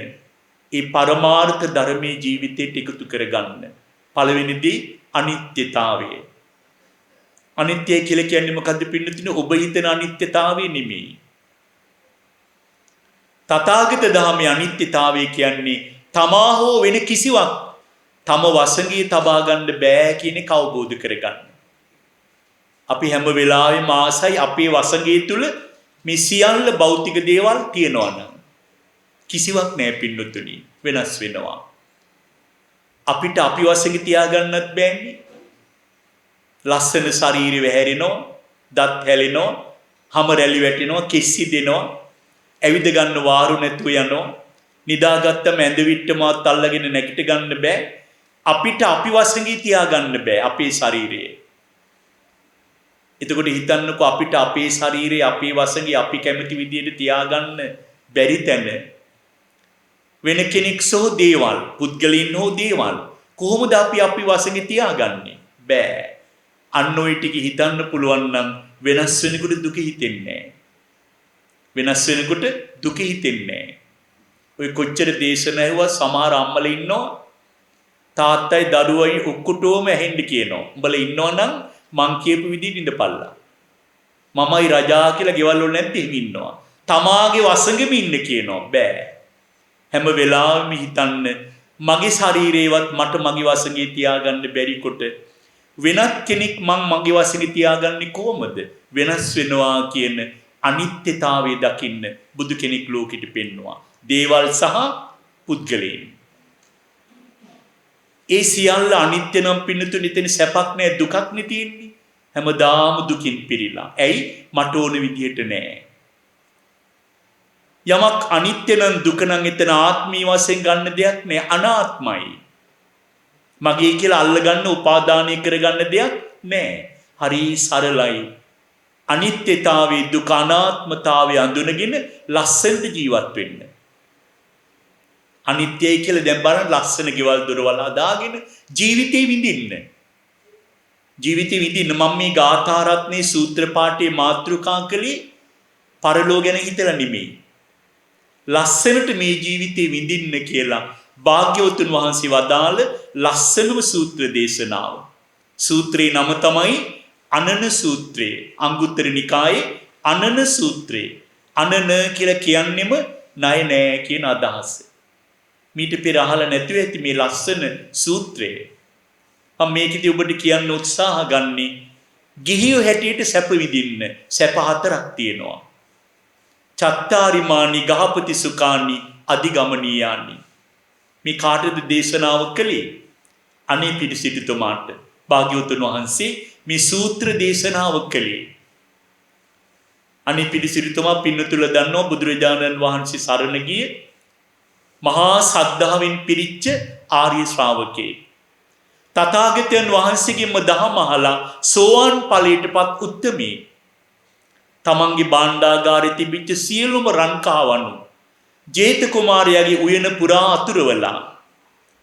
ඒ පරමාර්ථ ධර්මයේ ජීවිතයට එකතු කරගන්න. පළවෙනි දේ අනිත්‍යතාවය. අනිත්‍යයි කියලා කියන්නේ මොකද්ද පින්නතුනේ? ඔබ හිතන අනිත්‍යතාවය නෙමෙයි. තථාගත ධර්මයේ අනිත්‍යතාවය කියන්නේ තමා හෝ වෙන කිසිවක් තම වසඟේ තබා ගන්න බෑ කියන එක අවබෝධ කරගන්න. අපි හැම වෙලාවෙම ආසයි අපේ වසඟේ තුල මේ සියල්ල භෞතික දේවල් තියෙනවා නම් කිසිවක් නෑ පින්නතුනි, වෙනස් වෙනවා. අපිට අපි වසඟේ තියාගන්නත් බෑනේ. ලස්සන ශරීරය වැහැරෙනවා, දත් හැලෙනවා, හම රැලි වැටෙනවා, කෙස් සිදෙනවා, ඇවිද ගන්න වාරු නැතුව යනවා, නිදාගත්තම ඇඳ විට්ටමවත් අල්ලගෙන නැගිට ගන්න බෑ. අපිට අපි වසඟේ තියාගන්න බෑ අපේ ශරීරය. එතකොට හිතන්නකෝ අපිට අපේ ශරීරය අපේ වසඟේ අපි කැමති විදියට තියාගන්න බැරි තැන වෙන කෙනෙක් සෝ දේවල්, පුද්ගලයන් හෝ දේවල් කොහොමද අපි අපි වසඟේ තියාගන්නේ? බෑ. අන්න ඔය ටික හිතන්න පුළුවන් නම් වෙනස් වෙනකොට දුක හිතෙන්නේ නෑ. වෙනස් වෙනකොට දුක හිතෙන්නේ නෑ. ඔය කොච්චර දේශන ඇහුවා සමහර අම්මලා ඉන්නවා තාත්තයි දරුවයි ඔක්කොටම ඇහෙන්න කියනවා. උඹලා ඉන්නවා නම් මං කියපු විදිහට ඉඳපල්ලා. මමයි රජා කියලා ගෙවල් වල නැත්නම් එහෙම ඉන්නවා. තමාගේ වසඟෙම ඉන්න කියනවා. බෑ. හැම වෙලාවෙම හිතන්න මගේ ශරීරේවත් මට මගේ වසඟේ තියාගන්න බැරි කොට වෙනත් කෙනෙක් මං මගේ වසඟේ තියාගන්නේ කොහොමද? වෙනස් වෙනවා කියන අනිත්‍යතාවය දකින්න බුදු කෙනෙක් ලෝකෙට පෙන්නවා. දේවල් සහ පුද්ගලයන්. ඒ සියල්ල අනිත්‍ය නම් පින්නතුනි එතන සැපක් නෑ, දුකක් නේ තියෙන්නේ. හැමදාම දුකින් පිරීලා. ඇයි? මට ඕන විදිහට නෑ. යමක් අනිත්‍ය නම් දුක නම් එතන ආත්මී වශයෙන් ගන්න දෙයක් නෑ, අනාත්මයි. මගේ කියලා අල්ලගන්න උපාදානය කරගන්න දෙයක් නෑ. හරි සරලයි. අනිත්‍යතාවයේ දුක අනාත්මතාවය අඳුනගෙන ලස්සනට ජීවත් වෙන්න. අනිත්‍යයි කියලා දැන් බලන්න ලස්සන ගෙවල් දොරවල් හදාගෙන ජීවිතේ විඳින්න. ජීවිතේ විඳින්න. මම මේ ගාථා රත්නේ සූත්‍ර පාඨයේ මාතෘකා කළේ පරලෝ ගැන හිතලා නෙමෙයි. ලස්සනට මේ ජීවිතේ විඳින්න කියලා භාග්‍යවතුන් වහන්සේ වදාළ ලස්සනම සූත්‍ර දේශනාව. සූත්‍රේ නම තමයි අනන සූත්‍රය. අංගුත්තර නිකායේ අනන සූත්‍රය. අනන කියලා කියන්නෙම ණය නෑ කියන අදහස. මීට පෙර අහලා නැතුව ඇති මේ ලස්සන සූත්‍රය. මම මේකෙදි ඔබට කියන්න උත්සාහ ගන්නේ ගිහියෝ හැටියට සැප විඳින්න. සැප හතරක් තියෙනවා. චත්තාරිමානි ගහපති සුඛානි අධිගමනීයානි. මේ කාටද දේශනාව කළේ? අනේ පිඬු සිටුතුමාට. භාග්‍යවතුන් වහන්සේ මේ සූත්‍ර දේශනාව කළේ. අනේ පිඬු සිටුතුමා පින්නතුල දන්නවා බුදුරජාණන් වහන්සේ සරණ ගිය මහා සද්ධාවෙන් පිරිච්ච ආර්ය ශ්‍රාවකයෙක්. තථාගතයන් වහන්සේගෙන්ම දහම අහලා සෝවාන් ඵලයටපත් උත්තමයෙක්. තමන්ගේ භාණ්ඩාගාරයේ තිබිච්ච සියලුම රන් කහවණු ජේත කුමාරයාගේ උයන පුරා අතුරවලා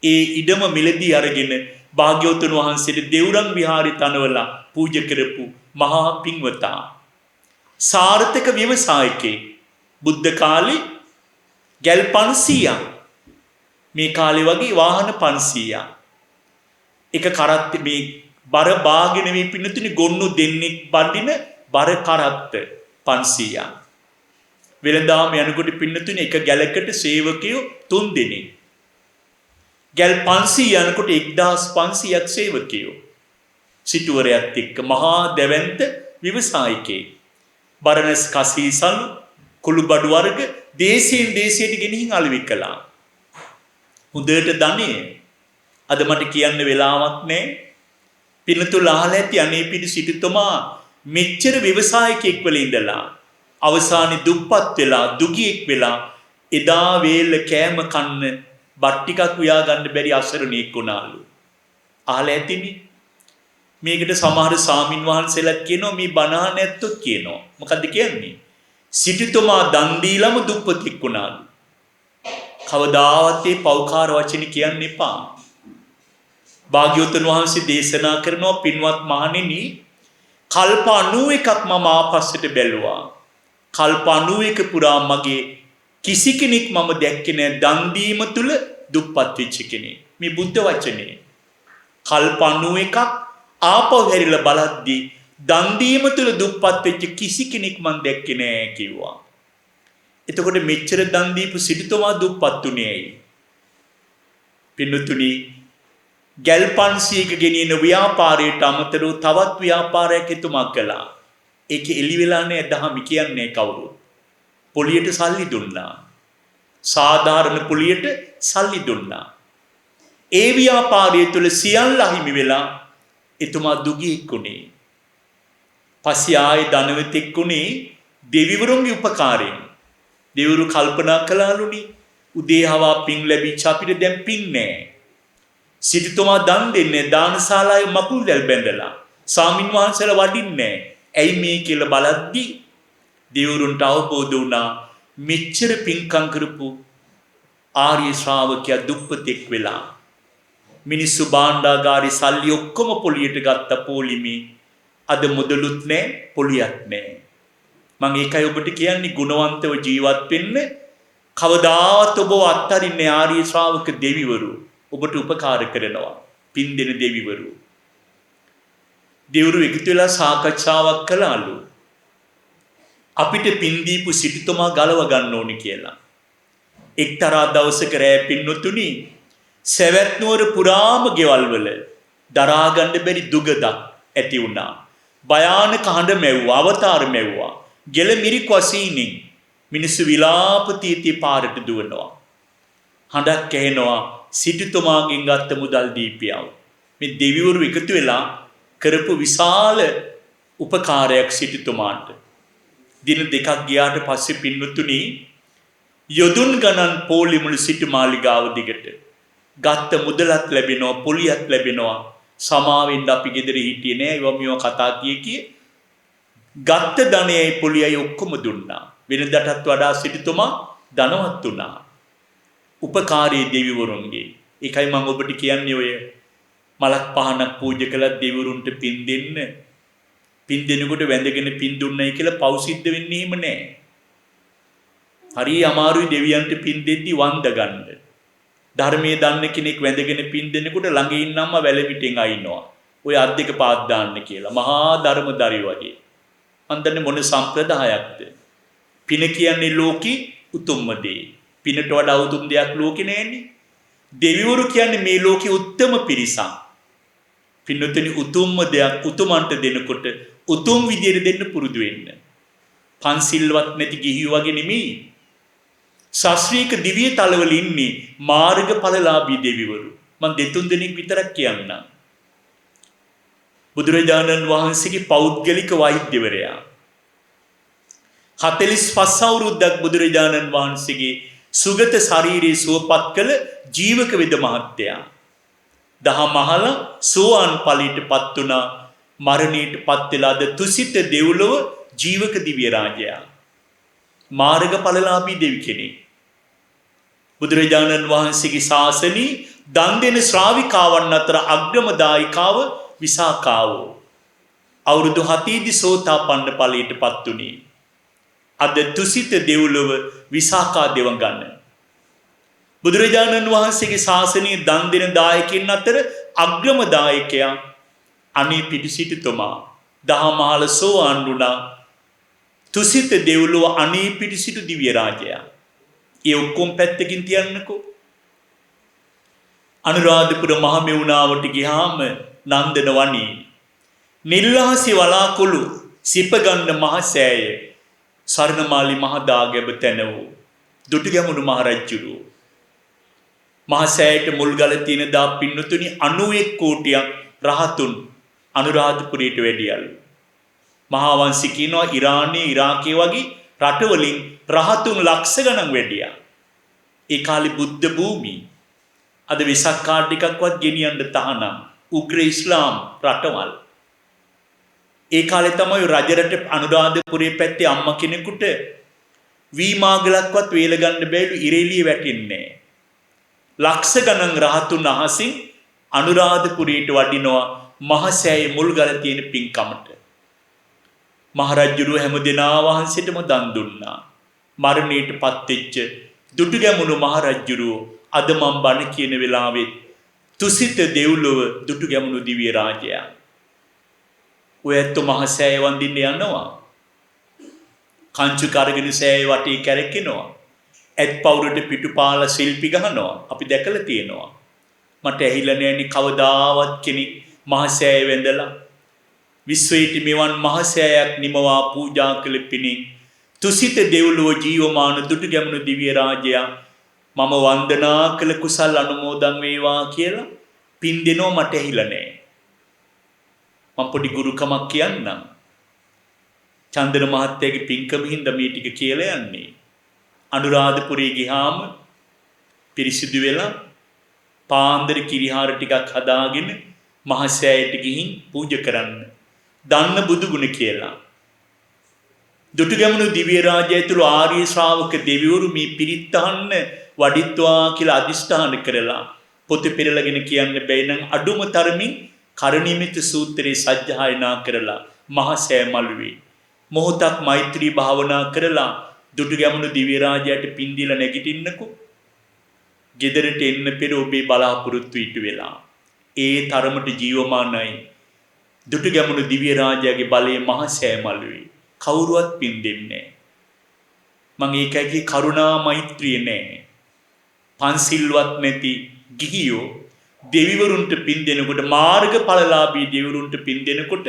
ඒ ඉඩම මිලදී අරගෙන භාග්‍යවතුන් වහන්සේට දෙව්රම් විහාරي තනවලා පූජා කරපු මහා පින්වතා. සාර්ථක ව්‍යවසායකයෙක්. බුද්ධ කාලේ ගැල් 500ක් මේ කාලේ වගේ වාහන 500ක්. එක කරත්ත මේ බර බාගෙන මේ පින්නතුනි ගොන්නු දෙන්නෙක් බඳින බර කරත්ත 500ක්. වෙළඳාම යනකොට පින්නතුනි එක ගැලකට සේවකයෝ 3 දෙනෙක්. ගැල් 500 යනකොට 1500ක් සේවකයෝ. සිටුවරයත් එක්ක මහා දැවැන්ත ව්‍යවසායකයෙක්. බරණැස් කසීසලු කුළුබඩු වර්ග දේශයෙන් දේශයට ගෙනිහින් අලෙවි කළා. හොඳට ධනෙ. අද මට කියන්න වෙලාවක් නෑ. පින්නතුල් අහලා ඇති අනේපිඬු සිටුතුමා මෙච්චර ව්‍යවසායකයෙක් වෙලා ඉඳලා අවසානයේ දුප්පත් වෙලා දුගියෙක් වෙලා එදා වේල කෑම කන්න බත් ටිකක් උයා ගන්න බැරි අසරණයෙක් වුණාලු. අහලා ඇතිනේ. මේකට සමහර සාමින් වහන්සේලාත් කියනවා, මේ බණ අහන ඇත්තොත් කියනවා. මොකද්ද කියන්නේ? සිටුතුමා දන් දීලම දුප්පතෙක් වුණාලු. කවදාවත් මේ පව්කාර වචන කියන්න එපා. භාග්‍යවතුන් වහන්සේ දේශනා කරනවා, පින්වත් මහණෙනි, කල්ප 91ක් මම ආපස්සට බැලුවා. කල්ප 91 පුරා මගේ කිසි කෙනෙක් මම දැක්කේ නෑ දන් දීම තුල දුප්පත් වෙච්ච කෙනෙක්. මේ බුද්ධ වචනේ. කල්ප 91ක් ආපහු හැරිලා බලද්දී දන් දීම තුල දුප්පත් වෙච්ච කිසි කෙනෙක් මං දැක්කේ නෑ කිව්වා. එතකොට මෙච්චර දන් දීපු සිටුතුමා දුප්පත් උනේ ඇයි? පින්නතුනි, ගැල් 500ක ගෙනියන ව්‍යාපාරයට අමතරව තවත් ව්‍යාපාරයක් එතුමා කළා. ඒක එලි වෙලා නෑ, දහම කියන්නේ කවුරුත්. පොලියට සල්ලි දුන්නා. සාධාරණ පොලියට සල්ලි දුන්නා. ඒ ව්‍යාපාරය තුළ සියල්ල අහිමි වෙලා එතුමා දුගියෙක් වුණේ. පස්සේ ආයේ ධනවතෙක් වුණේ දෙවිවරුන්ගේ උපකාරයෙන්. දෙවිවරු කල්පනා කළාලුනි, උදේ හවා පින් ලැබිච්ච අපිට දැන් පින් නෑ. සිටුතුමා දන් දෙන්නේ දානශාලාවේ මකුල් දැල් බැඳලා. සාමින් වහන්සේලා වඩින්නේ නෑ. ඇයි මේ කියලා බලද්දි දෙවිවරුන්ට අවබෝධ වුණා මෙච්චර පින්කම් කරපු ආර්ය ශ්‍රාවකයා දුප්පතෙක් වෙලා. මිනිස්සු භාණ්ඩාගාරේ සල්ලි ඔක්කොම පොලියට ගත්ත පොලිමේ. අද මුදලුත් නෑ, පොලියක් නෑ. මං ඒකයි ඔබට කියන්නේ, ගුණවන්තව ජීවත් වෙන්න. කවදාවත් ඔබව අත්හරින්නේ ආර්ය ශ්‍රාවක දෙවිවරු ඔබට උපකාර කරනවා. පින් දෙන දෙවිවරු. දෙවිවරු එකතු වෙලා සාකච්ඡාවක් කළාලු. අපිට පින් දීපු සිටුතුමා ගලව ගන්න ඕනි කියලා. එක්තරා දවසක රෑ පින්නතුනි, සැවැත් නුවර පුරාම ගෙවල් වල දරා ගන්න බැරි දුගදක් ඇති වුණා. භයානක හඬ මැව්වා, අවතාර මැව්වා. ගෙල මිරිකු අසීනින් මිනිස්සු විලාප තී පාරට දුවනවා. හඬක් ඇහෙනවා, සිටුතුමාගෙන් ගත්ත මුදල් දීපියව. මේ දෙවිවරු එකතු වෙලා කරපු විශාල උපකාරයක් සිටුතුමාට. දින දෙකක් ගියාට පස්සේ පින්වතුනි, යොදුන් ගණන් පොලිමුළු සිටු මාලිගාව දිගට. ගත්ත මුදලත් ලැබෙනවා, පොලියත් ලැබෙනවා. සමාවෙන්න අපි ගෙදර හිටියේ නෑ, ඒවා මේවා කතා කිය කිය ගත්ත ධනයයි පොලියයි ඔක්කොම දුන්නා. වෙනදටත් වඩා සිටුතුමා ධනවත් වුණා. උපකාරී දෙවිවරුන්ගේ. ඒකයි මම ඔබට කියන්නේ, ඔය මලක් පහනක් පූජා කළත් දෙවිවරුන්ට පින් දෙන්න. පින් දෙනකොට වැඳගෙන පින් දුන්නයි කියලා පව් සිද්ධ වෙන්නේ එහෙම නෑ. හරි අමාරුයි දෙවියන්ට පින් දෙද්දි වන්ද ගන්න. ධර්මයේ දන්න කෙනෙක් වැඳගෙන පින් දෙනකොට ළඟ ඉන්න අම්මා වැලමිටෙන් අයින්නවා. ඔය අත් දෙක පාත් දාන්න කියලා. මහා ධර්මදරි වගේ. මන් දන්නේ මොන සම්ප්‍රදායක්ද? පින කියන්නේ ලෝකේ උතුම්ම දේ. පිනට වඩා උතුම් දෙයක් ලෝකේ නෑනේ. දෙවිවරු කියන්නේ මේ ලෝකේ උත්තම පිරිසක්. පින්නතුනි, උතුම්ම දෙයක් උතුමන්ට දෙනකොට උතුම් විදියට දෙන්න පුරුදු වෙන්න. පන්සිල්වත් නැති ගිහියෝ වගේ නෙමෙයි. ශාස්ත්‍රීය දිව්‍ය තලවල ඉන්නේ මාර්ගඵලලාභී දෙවිවරු. මං දෙතුන් දෙනෙක් විතරක් කියන්නම්. බුදුරජාණන් වහන්සේගේ පෞද්ගලික වෛද්‍යවරයා 45 අවුරුද්දක් බුදුරජාණන් වහන්සේගේ සුගත ශරීරයේ සුවපත් කළ ජීවක වෙද මහත්තයා. දහම අහලා සෝවාන් ඵලයට පත් වුණා. මරණයට පත් වෙලා අද තුසිත දෙව්ලොව ජීවක දිව්‍ය රාජයා. මාර්ගඵලලාභී දෙවි කෙනෙක්. බුදුරජාණන් වහන්සේගේ ශාසනයේ දන් දෙන ශ්‍රාවිකාවන් අතර අග්‍රම දායිකාව විසාකාවෝ. අවුරුදු 7 දී සෝතාපන්න ඵලයට පත් වුණේ. අද තුසිත දෙව්ලොව විසාකා දෙවඟන. බුදුරජාණන් වහන්සේගේ ශාසනයේ දන් දෙන දායකයන් අතර අග්‍රම දායකයා අනේපිඬු සිටුතුමා. දහම අහලා සෝවාන් වුණා. තුසිත දෙව්ලොව අනේපිඬු සිටු දිව්‍ය රාජයා. ඒ ඔක්කොම පැත්තකින් තියන්නකෝ. අනුරාධපුර මහමෙවුනාවට ගියාම නන්දන වනී නිල්ලාසි වලාකුළු සිපගන්න මහසෑය ස්වර්ණමාලි මහදාගැබ තැන වූ දුටුගැමුණු මහරජුරු මහසෑයට මුල්ගල තියෙන දා පින්නතුනි 91 කෝටියක් රහතුන් අනුරාධපුරයට වැඩියලු. මහා වංශي කියනවා ඉරානයේ ඉරාකයේ වගේ රටවලින් රහතුන් ලක්ෂ ගණන් වැඩියා. ඒ කාලේ බුද්ධ භූමි. අද වෙසක් කාඩ් එකක්වත් ගෙනියන්න තහනම්. උග්‍ර ඉස්ලාම් රටවල්. ඒ කාලේ තමයි රජරට අනුරාධපුරයේ පැත්තේ අම්මා කෙනෙකුට වී මාගලක්වත් වේල ගන්න බැයිලු, ඉරෙලිය වැටෙන්නේ. ලක්ෂ ගණන් රහතුන් අහසින් අනුරාධපුරයට වඩිනවා මහසෑයේ මුල්ගල තියෙන පින්කමට. මහරජුරුව හැම දෙනා වහන්සේටම දන් දුන්නා. මරණයට පත්වෙච්ච දුටුගැමුණු මහරජුරුව අද මම් බණ කියන වෙලාවෙත් තුසිත දෙව්ලොව දුටුගැමුණු දිව්‍ය රාජයා. ඔය ඇත්තෝ මහසෑය වඳින්න යනවා. කංචු කරගෙන සෑය වටේ කැරකෙනවා. ඇත් පවුරට පිටුපාලා සෙල්ෆි ගහනවා. අපි දැකලා තියෙනවා. මට ඇහිලා නෑනේ කවදාවත් කෙනෙක් මහසෑය වැඳලා විශ්වයට මෙවන් මහසෑයක් නිමවා පූජා කළ පිණින් තුසිත දෙව්ලොව ජීවමාන දුටුගැමුණු දිව්‍ය රාජයා මම වන්දනා කළ කුසල් අනුමෝදන් වේවා කියලා පින් දෙනවා මට ඇහිලා නෑ. මම පොඩි ගුරුකමක් කියන්නම්. චන්දන මහත්තයාගේ පින්කම හින්දා මේ ටික කියලා යන්නේ. අනුරාධපුරේ ගිහාම පිරිසිදු වෙලා පාන්දර කිරිහාර ටිකක් හදාගෙන මහසෑයට ගිහින් පූජා කරන්න. දන්න බුදුගුණ කියලා. දුටුගැමුණු දිව්‍ය රාජය ඇතුළු ආර්ය ශ්‍රාවක දෙවිවරු මේ පිරිත් අහන්න වඩිත්වා කියලා අදිෂ්ඨාන කරලා පොත පෙරලගෙන කියන්න බැයි නම් අඩුම තරමින් කරණීයමිත සූත්‍රයේ සජ්ජායනා කරලා මහසෑ මළුවේ මොහොතක් මෛත්‍රී භාවනා කරලා දුටුගැමුණු දිව්‍ය රාජයාට පින් දීලා නැගිටින්නකෝ. ගෙදරට එන්න පෙර ඔබේ බලාපොරොත්තු ඉටු වෙලා. ඒ තරමට ජීවමානයි දුටුගැමුණු දිව්‍ය රාජයාගේ බලය මහසෑ මළුවේ. කවුරුවත් පින් දෙන්නේ නෑ. මං ඒකයි කරුණා මෛත්‍රිය නෑ. පන්සිල්වත් නැති ගිහියෝ දෙවිවරුන්ට පින් දෙනකොට, මාර්ගඵලලාභී දෙවිවරුන්ට පින් දෙනකොට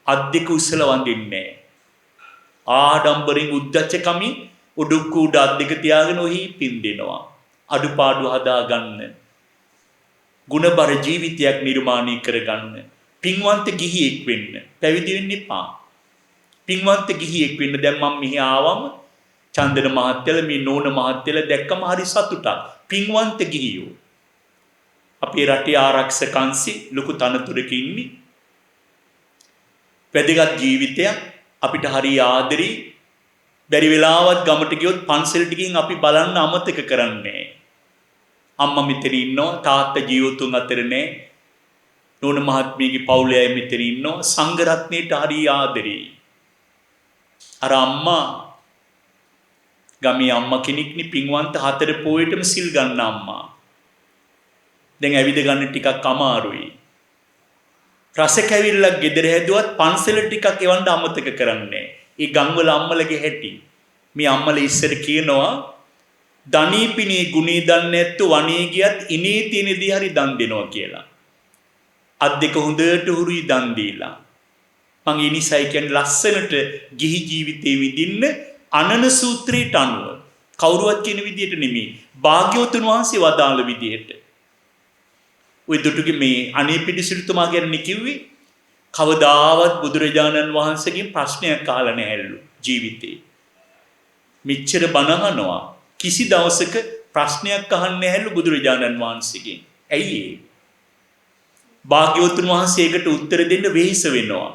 අත් දෙක උස්සලා වඳින්නේ නෑ. ආඩම්බරෙන් උද්දච්චකමින් උඩුක්කු උඩ අත් දෙක තියාගෙන ඔහි පින් දෙනවා. අඩුපාඩු හදාගන්න, ගුණබර ජීවිතයක් නිර්මාණය කරගන්න, පින්වන්ත ගිහියෙක් වෙන්න, පැවිදි වෙන්න එපා. පින්වන්ත ගිහියෙක් වෙන්න. දැන් මම මෙහි ආවම චන්දන මහත්තයලා මේ නෝන මහත්තයලා දැක්කම හරි සතුටක්. පින්වන්ත ගිහියෝ. අපේ රටේ ආරක්ෂක අංශي ලොකු තනතුරක ඉන්නේ. වැදගත් ජීවිතයක් අපිට හරි ආදරේ. බැරි වෙලාවත් ගමට ගියොත් පන්සලට ගිහින් අපි බලන්න අමතක කරන්නේ. අම්මා මෙතන ඉන්නවා, තාත්තා ජීවතුන් අතර නෑ. නෝන මහත්මියගේ පවුලේ අය මෙතන ඉන්නවා. සංඝ රත්නයට හරි ආදරේ. අර අම්මා ගමේ අම්මා කෙනෙක්නි පින්වන්ත හතර පොයටම සිල් ගන්න අම්මා. දැන් ඇවිද ගන්න ටිකක් අමාරුයි. රස කැවිල්ලක් ගෙදර හැදුවත් පන්සල ටිකක් එවන්න අමතක කරන්නේ. ඒ ගම්වල අම්මලගේ හැටි. මේ අම්මල ඉස්සර කියනවා ධනීපිනේ ගුණේ දන්නේ නැත්තු වනේ ගියත් ඉනේ තියෙන දේ හරි දන් දෙනවා කියලා. අත් දෙක හොඳට හුරුයි දන් දීලා. මං ඒ නිසයි කියන්නේ ලස්සනට ගිහි ජීවිතේ විඳින්න අනන සූත්‍රයට අනුව කවුරුවත් කියන විදියට නෙමෙයි, භාග්‍යවතුන් වහන්සේ වදාළ විදියට. ඔය දුටුගේ මේ අනේපිඬු සිටුතුමා ගැන කිව්වේ කවදාවත් බුදුරජාණන් වහන්සේගෙන් ප්‍රශ්නයක් අහලා නැහැලු ජීවිතේ. මෙච්චර බණ අහනවා කිසි දවසක ප්‍රශ්නයක් අහන්නේ නැහැලු බුදුරජාණන් වහන්සේගෙන්. ඇයි ඒ? භාග්‍යවතුන් වහන්සේ ඒකට උත්තර දෙන්න වෙහෙස වෙනවා.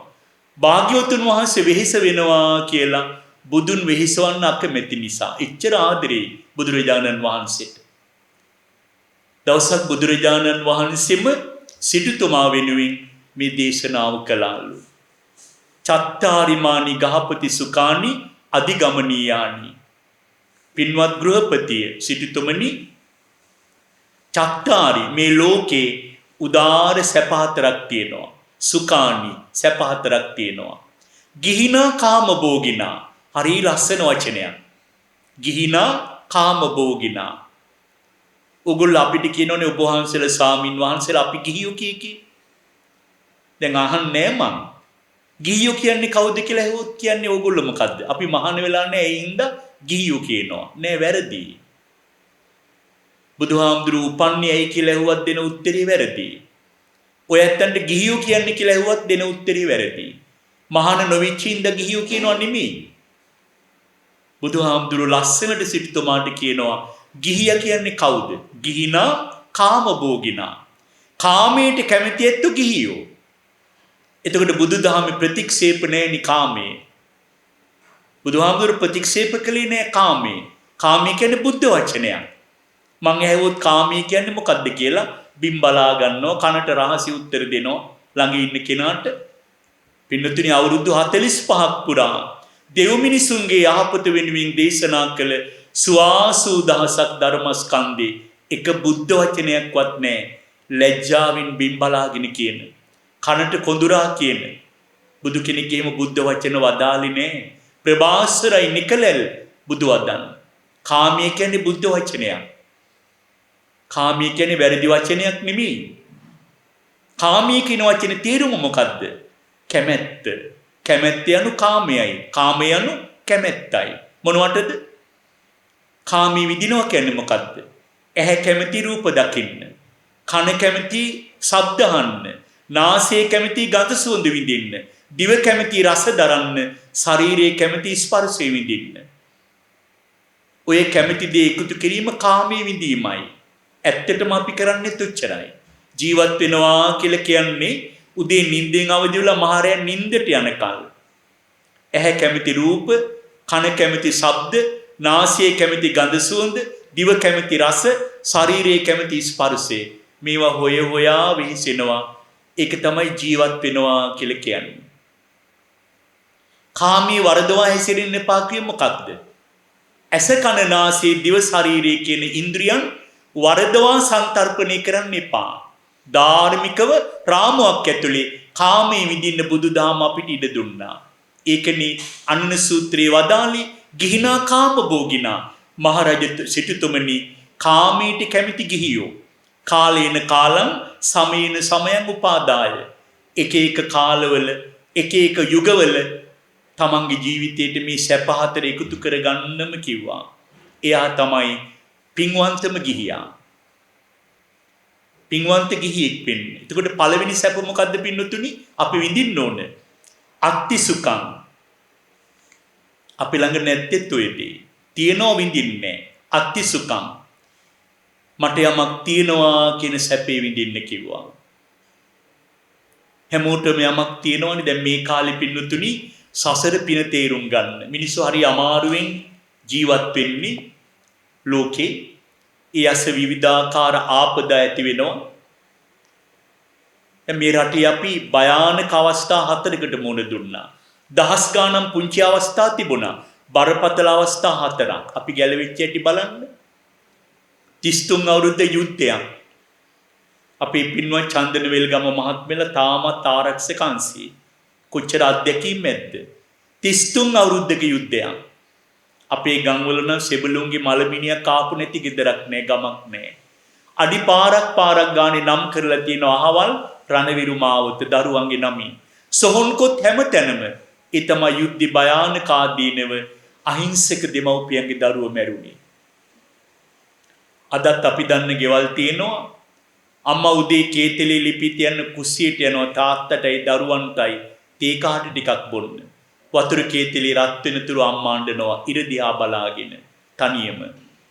භාග්‍යවතුන් වහන්සේ වෙහෙස වෙනවා කියලා බුදුන් වෙහෙසවන්න අකමැති නිසා. එච්චර ආදරේ බුදුරජාණන් වහන්සේට. දවසක් බුදුරජාණන් වහන්සේම සිටුතුමා වෙනුවෙන් මේ දේශනාව කළාලු. චත්තාරිමානි ගහපති සුඛානි අධිගමනීයානි. පින්වත් ගෘහපතිය සිටුතුමනි, චත්තාරි මේ ලෝකේ උදාර සැප හතරක් තියෙනවා. සුඛානි සැප හතරක් තියෙනවා. ගිහිනා කාමභෝගිනා. හරි ලස්සන වචනයක්. ගිහිනා කාමභෝගිනා. ඔගොල්ලෝ අපිට කියනෝනේ ඔබ වහන්සේලා ස්වාමින් වහන්සේලා අපි ගිහියෝ කී කී. දැන් අහන්නේ මං. ගිහියෝ කියන්නේ කවුද කියලා ඇහුවොත් කියන්නේ ඕගොල්ලෝ මොකද්ද? අපි මහාන වෙලා නෑ ඒ හින්දා ගිහියෝ කියනවා. නෑ වැරදි. බුදුහාමුදුරුවෝ උපන්නේ ඇයි කියලා ඇහුවත් දෙන උත්තරේ වැරදි. ඔය ඇත්තන්ට ගිහියෝ කියන්නේ කියලා ඇහුවත් දෙන උත්තරේ වැරදි. මහාන නොවිච්ච හින්දා ගිහියෝ කියනවා නෙමෙයි. බුදුහාමුදුරුවෝ ලස්සනට සිටුතුමාට කියනවා ගිහියා කියන්නේ කවුද? ගිහිනා කාමභෝගිනා. කාමයට කැමති ඇත්තෝ ගිහියෝ. එතකොට බුදුදහමේ ප්‍රතික්ෂේප නෑනි කාමයේ. බුදුහාමුදුරුවෝ ප්‍රතික්ෂේප කළේ නෑ කාමයේ. කාමය කියන්නේ බුද්ධ වචනයක්. මං ඇහුවොත් කාමයේ කියන්නේ මොකද්ද කියලා බිම් බලා ගන්නවා, කනට රහසි උත්තර දෙනවා ළඟ ඉන්න කෙනාට. පින්නතුනි අවුරුදු 45ක් පුරා දෙව් මිනිසුන්ගේ යහපත වෙනුවෙන් දේශනා කළ සුවාසු දහසක් ධර්මස්කන්ධේ එක බුද්ධ වචනයක්වත් නෑ. ලැජ්ජාවෙන් බිම් බලාගෙන කියන, කනට කොඳුරා කියන බුදු කෙනෙක් එහෙම බුද්ධ වචන වදාළේ නෑ. ප්‍රභාස්වරයි නිකලෙල් බුදු වදන්. කාමය කියන්නේ බුද්ධ වචනයක්. කාමය කියන්නේ වැරදි වචනයක් නෙමෙයි. කාමය කියන වචනේ තේරුම මොකද්ද? කැමැත්ත. කැමැත්ත යනු කාමයයි. කාමය යනු කැමැත්තයි. මොනවටද? කාමී විඳිනවා කියන්නේ මොකද්ද? ඇහැ කැමති රූප දකින්න. කන කැමති ශබ්ද අහන්න. නාසය කැමති ගඳ සුවඳ විඳින්න. දිව කැමති රස දරන්න. ශරීරය කැමති ස්පර්ශය විඳින්න. ඔය කැමති දේ එකතු කිරීම කාමයේ විඳීමයි. ඇත්තටම අපි කරන්නේ තුච්චරයි. ජීවත් වෙනවා කියලා කියන්නේ උදේ නිින්දෙන් අවදි වෙලා මහරයා නිින්දට යනකල්. ඇහැ කැමති රූප, කන කැමති ශබ්ද, නාසය කැමති ගඳ සුවඳ, දිව කැමති රස, ශරීරය කැමති ස්පර්ශය. මේවා හොය හොයා වෙහෙසෙනවා. ඒක තමයි ජීවත් වෙනවා කියලා කියන්නේ. කාමී වරදවා හැසිරෙන්න එපා කියේ මොකක්ද? ඇස කන නාසය දිව ශරීරය කියන ඉන්ද්‍රියන් වරදවා සංතරපණය කරන්න එපා. ධාර්මිකව රාමුවක් ඇතුලේ කාමයේ විඳින්න බුදුදහම අපිට ඉඩ දුන්නා. ඒකනේ අනුන සූත්‍රයේ වදාළේ ගිහිනා කාම භෝගිනා. මහරජ සිටුතුමනි කාමයට කැමති ගිහියෝ කාලේන කාලං සමේන සමයං උපාදාය. එක එක කාලවල එක එක යුගවල තමන්ගේ ජීවිතේට මේ සැප හතර එකතු කරගන්නම කිව්වා. එයා තමයි පින්වන්තම ගිහියා. පින්වන්ත ගිහියෙක් වෙන්නේ. එතකොට පළවෙනි සැප මොකද්ද පින්නතුනි? අපි විඳින්න ඕන. අත්ති සුඛං. අපි ළඟ නැත්තේත් ඔය දේ. තියනවා විඳින්නේ. අත්ති සුඛං. මට යමක් තියනවා කියන සැපේ විඳින්න කිව්වා. හැමෝටම යමක් තියෙනවනේ. දැන් මේ කාලේ පින්නතුනි සසර පින තේරුම් ගන්න. මිනිස්සු හරි අමාරුවෙන් ජීවත් වෙන්නේ ලෝකේ. ඒ අස විවිධාකාර ආපදා ඇති වෙනවා. දැන් මේ රටේ අපි භයානක අවස්ථා හතරකට මුහුණ දුන්නා. දහස් ගාණන් පුංචි අවස්ථා තිබුණා. බරපතල අවස්ථා හතරක්. අපි ගැලවිච්ච හැටි බලන්න. 33 අවුරුද්ද යුද්ධයක්. අපේ පින්වත් චන්දන වෙල්ගම මහත්මයාලා තාමත් ආරක්ෂක අංශයේ. කොච්චර අත්දැකීම් ඇද්ද? 33 අවුරුද්දක යුද්ධයක්. අපේ ගම්වල නම් සෙබළුන්ගේ මලමිනියක් ආපු නැති ගෙදරක් නෑ, ගමක් නෑ. අඩි පාරක් පාරක් ගානේ නම් කරලා තියෙන අහවල් රණවිරු මාවත දරුවන්ගේ නමින්. සොහොන්කොත් හැමතැනම ඒ තමයි යුද්ධ භයානක ආදීනව අහිංසක දෙමව්පියන්ගේ දරුවෝ මැරුණේ. අදත් අපි දන්න ගෙවල් තියෙනවා. අම්මා උදේ කේතලේ ලිපි තියන්න කුස්සියට යනවා තාත්තටයි දරුවන්ටයි තේ කාට ටිකක් බොන්න. වතුර කේතලේ රත් වෙනතුරු අම්මා අඬනවා ඉර දිහා බලාගෙන තනියම.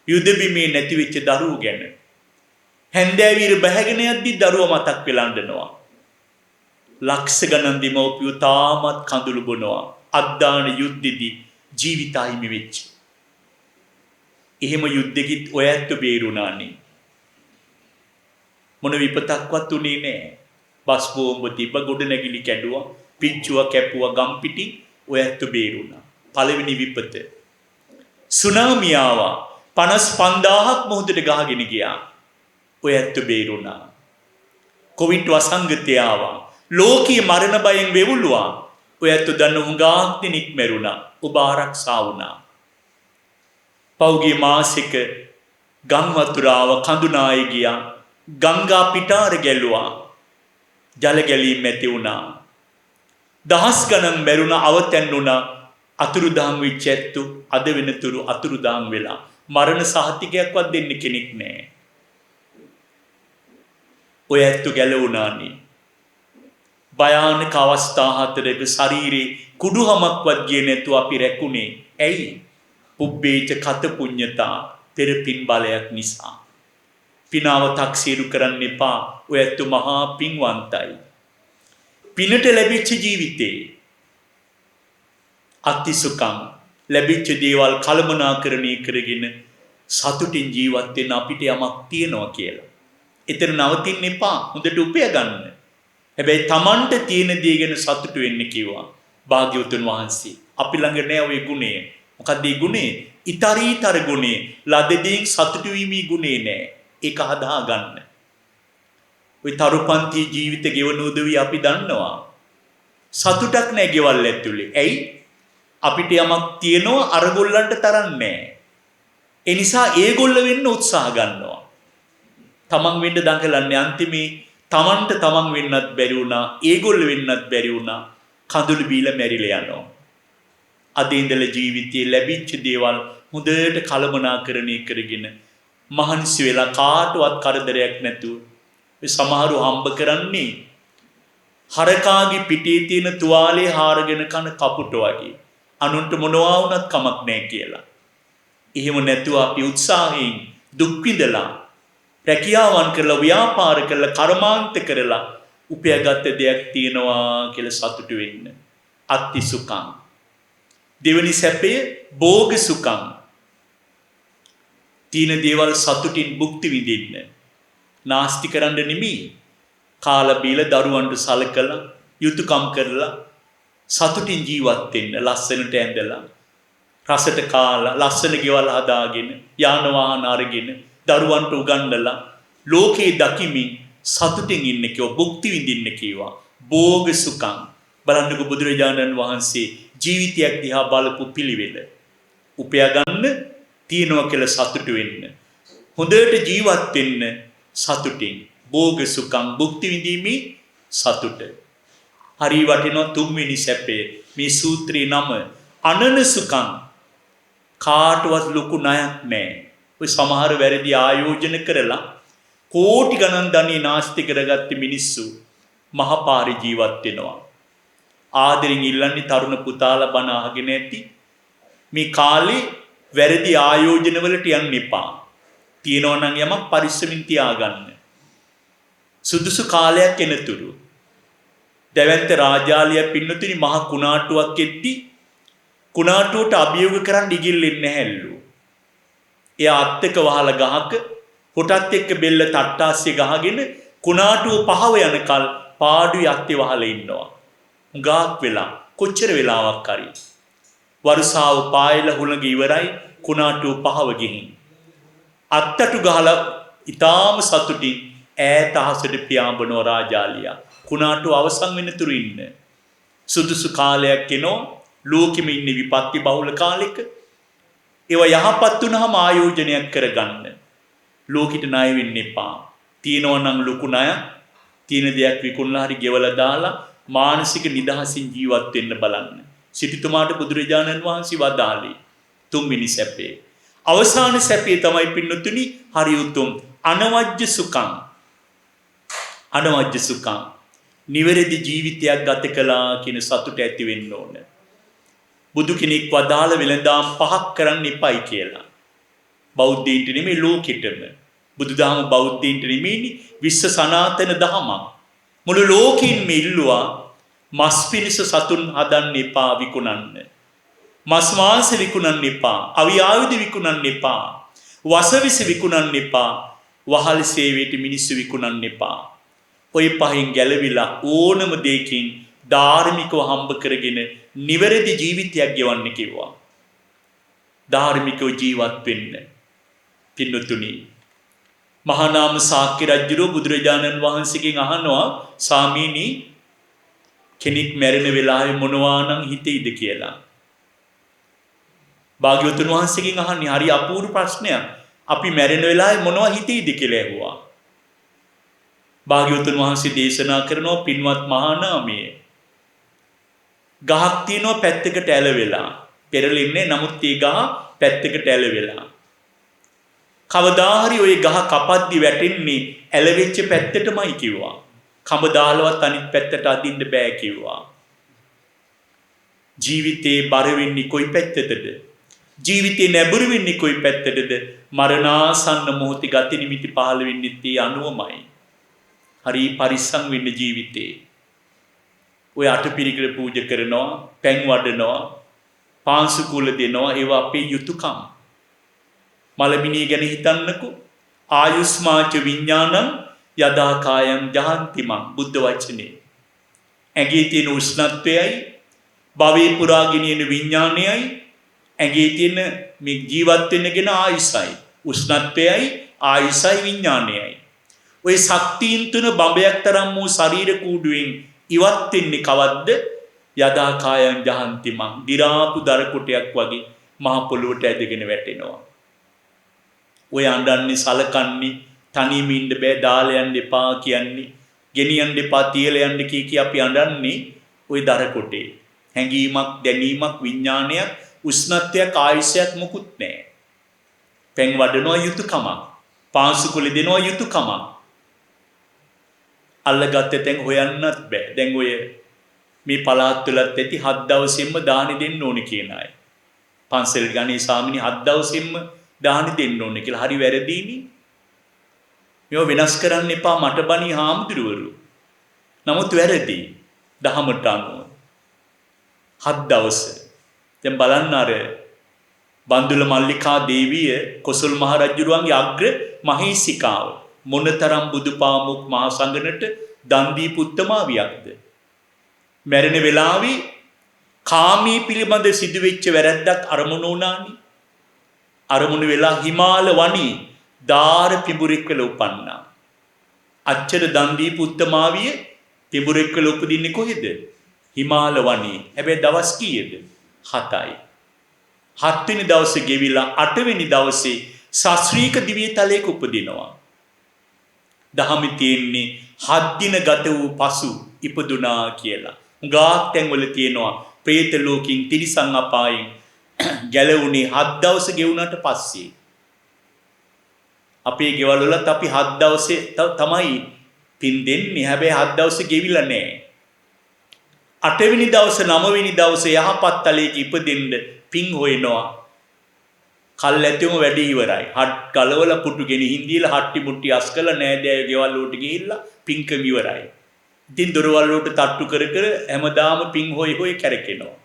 යුද බිමේ නැති වෙච්ච දරුවෝ ගැන. හැන්දෑව ඉර බැහැගෙන යද්දි දරුවා මතක් වෙලා අඬනවා. ලක්ෂ ගණන් දෙමව්පියෝ තාමත් කඳුළු බොනවා. අද්දාන යුද්ධෙදි ජීවිත අහිමි වෙච්ච. එහෙම යුද්ධෙකිත් ඔය ඇත්ත බේරුණානේ. මොන විපතක්වත් උනේ නෑ. බස් බෝම්බ තිබ්බ, ගොඩ නැගිලි කැඩුවා, පිච්චුවා, කැපුවා, ගම් පිටින් ඔය ඇත්ත බේරුණා. පළවෙනි විපත. සුනාමි ආවා. 55,000ක් මුහුදට ගහගෙන ගියා. ඔය ඇත්ත බේරුණා. කොවිඩ් වසංගතය ආවා. ලෝකීය මරණ බයෙන් වෙවුලුවා. ඔය ඇත්ත දන්න හුඟක් දෙනෙක් මැරුණා. ඔබ ආරක්ෂා වුණා. පහුගිය මාසෙක ගම් වතුර ආව, කඳුනාය ගියා. ගංගා පිටාර ගැලුවා. ජල ගැලීම් ඇති වුණා. දහස් ගණන් මැරුණ, අවතැන් වුණා. අතුරුදහන් වෙච්ච ඇත්තෝ අද වෙනතුරු අතුරුදහන් වෙලා මරණ සහතිකයක්වත් දෙන්න කෙනෙක් නෑ. ඔය ඇත්තෝ ගැලවුණානේ. භයානක අවස්ථා හතරක ශරීරේ කුඩුහමක්වත් ගියේ නැතුව අපි රැකුනේ. ඇයි? පුබ්බේච කත පුඤ්ඤතා, පෙර පින් බලයක් නිසා. පිනාව තක්සේරු කරන්න එපා. ඔය ඇත්තෝ මහා පින්වන්තයි. පිනට ලැබිච්ච ජීවිතේ අතිසුකම් ලැබිච්ච දේවල් කළමනාකරණය කරගෙන සතුටින් ජීවත් වෙන්න අපිට යමක් තියෙනවා කියලා. එතන නවතින්න එපා. හොඳට උපය ගන්න. හැබැයි තමන්ට තියෙන දේ ගැන සතුටු වෙන්න කිව්වා භාග්‍යවතුන් වහන්සේ. අපි ළඟ නෑ ඔය ගුණය. මොකක්ද ඒ ගුණය? ඊතරීතර ගුණය. ලද දේන් සතුටු වීමේ ගුණේ නෑ. ඒක හදා ගන්න. ඔය තරුපන්ති ජීවිත ගෙවන උදවිය අපි දන්නවා. සතුටක් නෑ ගෙවල් ඇතුලේ. ඇයි? අපිට යමක් තියෙනවා අරගොල්ලන්ට තරම් නෑ. ඒ නිසා ඒගොල්ල වෙන්න උත්සාහ ගන්නවා. තමන් වෙන්න දඟලන්නේ. අන්තිමේ තමන්ට තමන් වෙන්නත් බැරි වුණා, ඒගොල්ල වෙන්නත් බැරි වුණා. කඳුළු බීලා මැරිලා යනවා. අද ඉඳලා ජීවිතේ ලැබිච්ච දේවල් හොඳට කළමනාකරණය කරගෙන මහන්සි වෙලා කාටවත් කරදරයක් නැතුව. ඔය සමහරු හම්බ කරන්නේ හරකාගේ පිටේ තියෙන තුවාලේ හාරගෙන කන කපුට වගේ. අනුන්ට මොනවා වුණත් කමක් නෑ කියලා. එහෙම නැතුව අපි උත්සාහයෙන් දුක් විඳලා රැකියාවන් කරලා ව්‍යාපාර කරලා කර්මාන්ත කරලා උපයාගත්ත දෙයක් තියෙනවා කියලා සතුටු වෙන්න. අත්ති සුඛං. දෙවෙනි සැපය භෝග සුඛං. තියෙන දේවල් සතුටින් භුක්ති විඳින්න. නාස්ති කරන්න නෙමෙයි. කාලා බීලා දරුවන්ට සලකලා යුතුයකම් කරලා සතුටින් ජීවත් වෙන්න. ලස්සනට ඇඳලා රසට කාලා ලස්සන ගෙවල් හදාගෙන යාන වාහන අරගෙන දරුවන්ට උගන්වලා ලෝකේ දකිමින් සතුටින් ඉන්න කිව්වා, භුක්ති විඳින්න කිව්වා. භෝග සුඛං. බලන්නකෝ බුදුරජාණන් වහන්සේ ජීවිතයක් දිහා බලපු පිළිවෙල. උපයා ගන්න තියනවා කියලා සතුටු වෙන්න. හොඳට ජීවත් වෙන්න සතුටින්. භෝග සුඛං, භුක්ති විඳීමේ සතුට. හරි වටිනවා තුන්වෙනි සැපය. මේ සූත්‍රයේ නම අනන සුඛං. කාටවත් ලොකු ණයක් නෑ. ඔය සමහර වැරදි ආයෝජන කරලා කෝටි ගණන් ධනෙ නාස්ති කරගත්ත මිනිස්සු මහපාරේ ජීවත් වෙනවා. ආදරෙන් ඉල්ලන්නේ තරුණ පුතාලා බණ අහගෙන ඇති. මේ කාලේ වැරදි ආයෝජන වලට යන්න එපා. තියෙනවා නම් යමක් පරිස්සමින් තියාගන්න. සුදුසු කාලයක් එනතුරු. දැවැන්ත රාජාලිය පින්නතුනි මහ කුණාටුවක් එද්දි කුණාටුවට අභියෝග කරන්න ඉගිල්ලෙන්නේ නැහැලු. එයා අත්තක වහලා ගහක හොටත් එක්ක බෙල්ල තට්ටාස්සේ ගහගෙන කුණාටුව පහව යනකල් පාඩුවේ අත්තේ වහලා ඉන්නවා. හුඟක් වෙලා, කොච්චර වෙලාවක් හරි. වරුසාව පායලා හුළඟ ඉවරයි, කුණාටුව පහව ගිහින්. අත්තටු ගහලා ඊටාම සතුටින් ඈත අහසට පියාඹනවා රාජාලියා. කුණාටුව අවසන් වෙනතුරු ඉන්න. සුදුසු කාලයක් එනවා. ලෝකෙම ඉන්නේ විපත්ති බහුල කාලෙක. ඒවා යහපත් වුණාම ආයෝජනයක් කරගන්න. ලෝකෙට ණය වෙන්න එපා. තියෙනවා නම් ලොකු ණයක්, තියෙන දෙයක් විකුණලා හරි ගෙවලා දාලා මානසික නිදහසින් ජීවත් වෙන්න බලන්න. සිටුතුමාට බුදුරජාණන් වහන්සේ වදාළේ තුන්වෙනි සැපේ. අවසාන සැපේ තමයි පින්නතුනි හරි උතුම් අනවජ්‍ය සුඛං. අනවජ්‍ය සුඛං. නිවැරදි ජීවිතයක් ගත කළා කියන සතුට ඇති වෙන්න ඕන. බුදු කෙනෙක් වදාළ වෙළඳාම් පහක් කරන්න එපයි කියලා. බෞද්ධයින්ට නෙමෙයි ලෝකෙටම. බුදුදහම බෞද්ධයින්ට නෙමෙයිනි, විශ්ව සනාතන දහමක්. මුළු ලෝකෙින්ම ඉල්ලුවා මස් පිණිස සතුන් හදන්න එපා, විකුණන්න. මස් මාංශ විකුණන්න එපා, අවි ආයුධ විකුණන්න එපා, වසවිස විකුණන්න එපා, වහල් සේවයට මිනිස්සු විකුණන්න එපා. ඔය පහෙන් ගැලවිලා ඕනම දෙයකින් ධාර්මිකව හම්බ කරගෙන නිවැරදි ජීවිතයක් ගෙවන්න කිව්වා. ධාර්මිකව ජීවත් වෙන්න. පින්නතුනි, මහානාම ශාක්‍ය රජුරෝ බුදුරජාණන් වහන්සේගෙන් අහනවා, ස්වාමීනි කෙනෙක් මැරෙන වෙලාවේ මොනවා නම් හිතෙයිද කියලා. භාග්‍යවතුන් වහන්සේගෙන් අහන්නේ හරි අපූර්ව ප්‍රශ්නයක්. අපි මැරෙන වෙලාවේ මොනවා හිතෙයිද කියලා ඇහුවා. භාග්‍යවතුන් වහන්සේ දේශනා කරනවා, පින්වත් මහානාමයේ, ගහක් තියෙනවා පැත්තකට ඇලවෙලා. පෙරලෙන්නේ, නමුත් ඒ ගහ පැත්තකට ඇලවෙලා. කවදා හරි ඔය ගහ කපද්දි වැටෙන්නේ ඇලවෙච්ච පැත්තටමයි කිව්වා. කඹ දාලවත් අනිත් පැත්තට අදින්න බෑ කිව්වා. ජීවිතේ බර වෙන්නේ කොයි පැත්තටද? ජීවිතේ නැඹුරු වෙන්නේ කොයි පැත්තටද? මරණාසන්න මොහොතේ ගති නිමිති පහළ වෙන්නේ ඒ අනුවමයි. හරි පරිස්සම් වෙන්න ජීවිතේ. ඔය අටපිරිකර පූජා කරනවා, පැන් වඩනවා, පාංශු කුල දෙනවා, ඒවා අපේ යුතුයකම්. මලමිනිය ගැන හිතන්නකෝ. ආයුස්මාච විඥානං යදා කායං ජහන්ති මං, බුද්ධ වචනේ. ඇඟේ තියෙන උෂ්ණත්වයයි භවේ පුරා ගෙනියන විඥානයයි ඇඟේ තියෙන මේ ජීවත් වෙන්නගෙන ආයුෂයි. උෂ්ණත්වයයි ආයුෂයි විඥානයයි. ඔය ශක්තීන් තුන බඹයක් තරම් වූ ශරීර කූඩුවෙන් ඉවත් වෙන්නේ කවද්ද? යදා කායං ජහන්ති මං, දිරාපු දර කොටයක් වගේ මහ පොළොවට ඇදගෙන වැටෙනවා. ඔය අඬන්නේ සලකන්නේ තනියම ඉන්න බෑ, දාලා යන්න එපා කියන්නේ, ගෙනියන්න එපා, තියලා යන්න කී කී අපි අඬන්නේ ඔය දර කොටේ. හැඟීමක්, දැනීමක්, විඥානයක්, උෂ්ණත්වයක්, ආයුෂයක් මුකුත් නෑ. පැන් වඩනවා යුතුයකමක්, පාංශු කුල දෙනවා යුතුයකමක්. අල්ලගත්ත තැන් හොයන්නත් බෑ. දැන් ඔය මේ පළාත් වලත් ඇති 7 දවසෙන්ම දානි දෙන්න ඕනේ කියන අය. පන්සල් ගණේ ස්වාමිනී 7 දවසෙන්ම දානි දෙන්න ඕනේ කියලා හරි වැරදීනේ. මේව වෙනස් කරන්න එපා මට බණී හාමුදුරුවරු. නමුත් වැරදි. දහමට අනුව 7 දවස. දැන් බලන්න අර බන්දුල මල්ලිකා දේවිය කොසල් මහ රජුරුවන්ගේ අග්‍ර මහේසිකාව මොනතරම් බුදුපාමුක් මහ සඟනට දන් දීපු උත්තමාවියක්ද? මැරෙන වෙලාවේ කාමී පිළිබඳ සිදුවෙච්ච වැරැද්දක් අරමුණු වුණානි. අරමුණු වෙලා හිමාල වනී දාර පිඹුරෙක් වෙලා උපන්නා. අච්චර දන් දීපු උත්තමාවිය පිඹුරෙක් වෙලා උපදින්නේ කොහෙද? හිමාල වනී. හැබැයි දවස් කීයද? 7යි. 7 වෙනි දවසේ ගෙවිලා 8 වෙනි දවසේ ශාස්ත්‍රීක දිව්‍ය තලයක උපදිනවා. දහමේ තියෙන්නේ 7 දින ගත වූ පසු ඉපදුනා කියලා. හුඟක් තැන්වල තියෙනවා ප්‍රේත ලෝකෙන් තිරිසන් අපායෙන් ගැලවුනේ 7 දවස ගෙවුනට පස්සේ. අපේ ගෙවල් වලත් අපි 7 දවසේ තමයි පින් දෙන්නේ. හැබැයි 7 දවසේ ගෙවිලා නෑ. 8 වෙනි දවස 9 වෙනි දවසේ යහපත් තලයක ඉපදෙන්න පින් හොයනවා. කල් ඇතිවම වැඩි ඉවරයි. හත් ගලවලා පුටු ගෙනihin දීලා හට්ටි මුට්ටි අස් කරලා නෑදෑයෝ ගෙවල් වලට ගිහිල්ලා පින්කම ඉවරයි. ඉතින් දොරවල් වලට තට්ටු කර කර හැමදාම පින් හොය හොය කැරකෙනවා.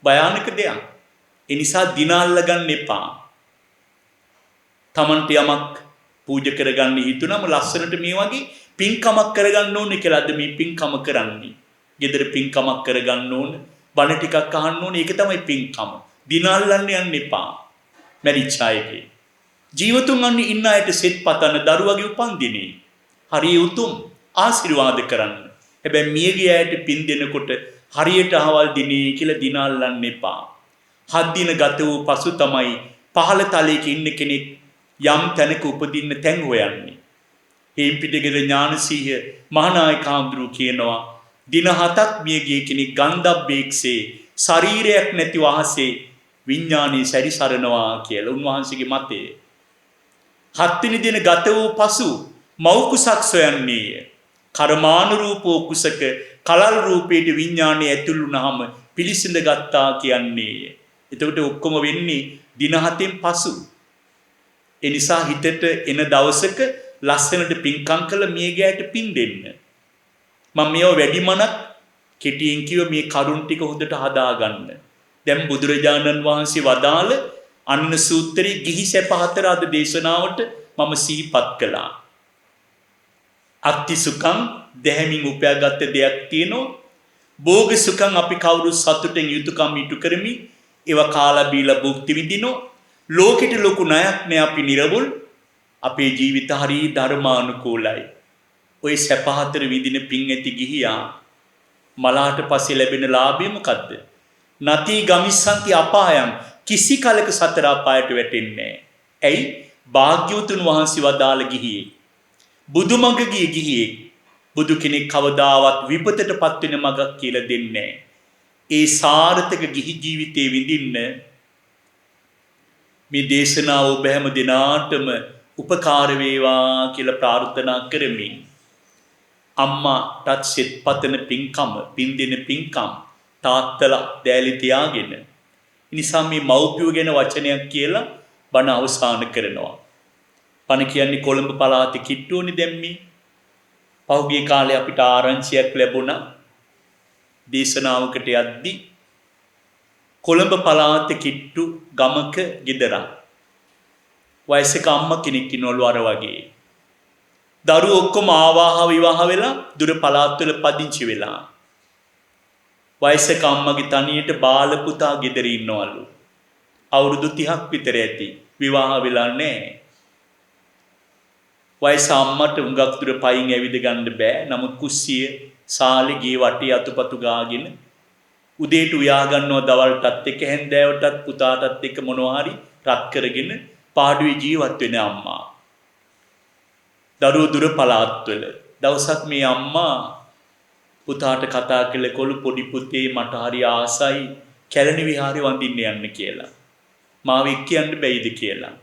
භයානක දෙයක්. ඒ නිසා දින අල්ල ගන්න එපා. Tamanට යමක් පූජා කරගන්න හිතුනම ලස්සනට මේ වගේ පින්කමක් කරගන්න ඕනේ කියලා අද මේ පින්කම කරන්නේ. ගෙදර පින්කමක් කරගන්න ඕන, බණ ටිකක් අහන්න ඕන, ඒක තමයි පින්කම. දින අල්ලන්න යන්න එපා. මැරිච්ච අයගේ. ජීවතුන් අන්න ඉන්න අයට සෙත් පතන දරුවගේ උපන්දිනේ. හරිය උතුම් ආශිර්වාද කරන්න. හැබැයි මිය ගිය අයට පින් දෙනකොට හරියට අහවල් දිනේ කියලා දින අල්ලන්න එපා. 7 දින ගත වූ පසු තමයි පහළ තලයක ඉන්න කෙනෙක් යම් තැනක උපදින්න තැන් හොයන්නේ. හේම්පිටගෙද ඥානසීහ මහානායක හාමුදුරුවෝ කියනවා දින 7ක් මිය ගිය කෙනෙක් ගන්ධබ්බේක්සේ ශරීරයක් නැතිව අහසේ විඥානයේ සැරිසරනවා කියලා උන්වහන්සේගේ මතය. 7 වෙනි දින ගත වූ පසු මව් කුසක් සොයන්නේය. කර්මානුරූපෝ කුසක කලල් රූපයට විඥානයේ ඇතුල් වුණාම පිළිසිඳ ගත්තා කියන්නේය. එතකොට ඔක්කොම වෙන්නේ දින 7න් පසු. ඒ නිසා හිතට එන දවසක ලස්සනට පින්කම් කළ මිය ගෑට පින් දෙන්න. මම මේව වැඩිමනක් කෙටියෙන් කිව්ව මේ කරුණ ටික හොඳට හදාගන්න. දැන් බුදුරජාණන් වහන්සේ වදාළ අන්න සූත්‍රයේ ගිහි සැප හතර අද දේශනාවට මම සිහිපත් කළා. අත්ති සුඛං දැහැමින් උපයාගත්ත දෙයක් තියෙනවා. භෝග සුඛං අපි කවුරු සතුටෙන් යුතුයකම් ඉටු කරමින් ඒවා කාලා බීලා භුක්ති විඳිනවා. ලෝකෙට ලොකු ණයක් නෑ, අපි නිර්වුල්. අපේ ජීවිත හරි ධර්මානුකූලයි. ඔය සැප හතර විඳින පින් ඇති ගිහියා මලාට පස්සේ ලැබෙන ලාභය මොකද්ද? නති ගමිස්සන්ති අපායන්, කිසි කලක සතර අපායට වැටෙන්නේ නැහැ. ඇයි? භාග්‍යවතුන් වහන්සේ වදාළ ගිහියෙක්. බුදුමඟ ගිය ගිහියෙක්. බුදු කෙනෙක් කවදාවත් විපතට පත් වෙන මඟක් කියලා දෙන්නේ නැහැ. ඒ සාර්ථක ගිහි ජීවිතේ විඳින්න මේ දේශනාව ඔබ හැම දිනාටම උපකාර වේවා කියලා ප්‍රාර්ථනා කරමින් අම්මාටත් සෙත් පතන පින්කම, පින් දෙන පින්කම් තාත්තලා දෑලි තියාගෙන නිසා මේ මව්පියෝ ගැන වචනයක් කියලා බණ අවසන් කරනවා. බණ කියන්නේ කොළඹ පළාතේ කිට්ටුවනේ දැන් මේ. පහුගිය කාලේ අපිට ආරංචියක් ලැබුණා. දේශනාවකට යද්දි කොළඹ පළාතේ කිට්ටු ගමක ගෙදරක් වයසක අම්මා කෙනෙක් ඉන්නවලු අර වගේ. දරුවෝ ඔක්කොම ආවාහ විවාහ වෙලා දුර පළාත්වල පදිංචි වෙලා. වයසක අම්මගේ තනියට බාල පුතා ගෙදර ඉන්නවලු. අවුරුදු 30ක් විතර ඇති. විවාහ වෙලා නැහැ. වයස අම්මට හුඟක් දුර පයින් ඇවිද ගන්න බෑ. නමුත් කුස්සිය සාලේ ගේ වටේ අතුපතු ගාගෙන උදේට උයා ගන්නවා, දවල්ටත් එක්ක හැන්දෑවටත් පුතාටත් එක්ක මොනවා හරි රත් කරගෙන පාඩුවේ ජීවත් වෙන අම්මා. දරුවෝ දුර පළාත්වල. දවසක් මේ අම්මා පුතාට කතා කළ කොළු පොඩි පුතේ මට හරි ආසයි කැලණි විහාරේ වඳින්න යන්න කියලා. මාව එක්ක යන්න බැයිද කියලා.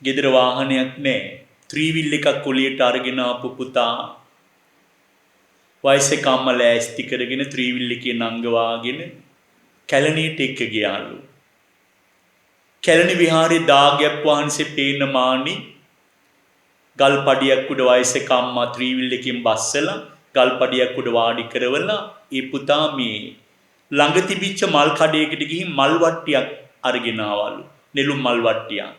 ගෙදර වාහනයක් නෑ. ත්‍රිවිල් එකක් කොළියට අරගෙන ආපු පුතා වයසක අම්මා ලෑස්ති කරගෙන ත්‍රිවිල් එකේ නංගවාගෙන කැලණියට එක්ක ගියාලු. කැලණි විහාරේ දාගැප් වහන්සේ පේන මානි ගල් පඩියක් උඩ වයසක අම්මා ත්‍රිවිල් එකකින් බස්සලා ගල් පඩියක් උඩ වාඩි කරවලා ඒ පුතා මේ ළඟ තිබිච්ච මල් කඩයකට ගිහින් මල් වට්ටියක් අරගෙන ආවලු. නෙළුම් මල් වට්ටියක්.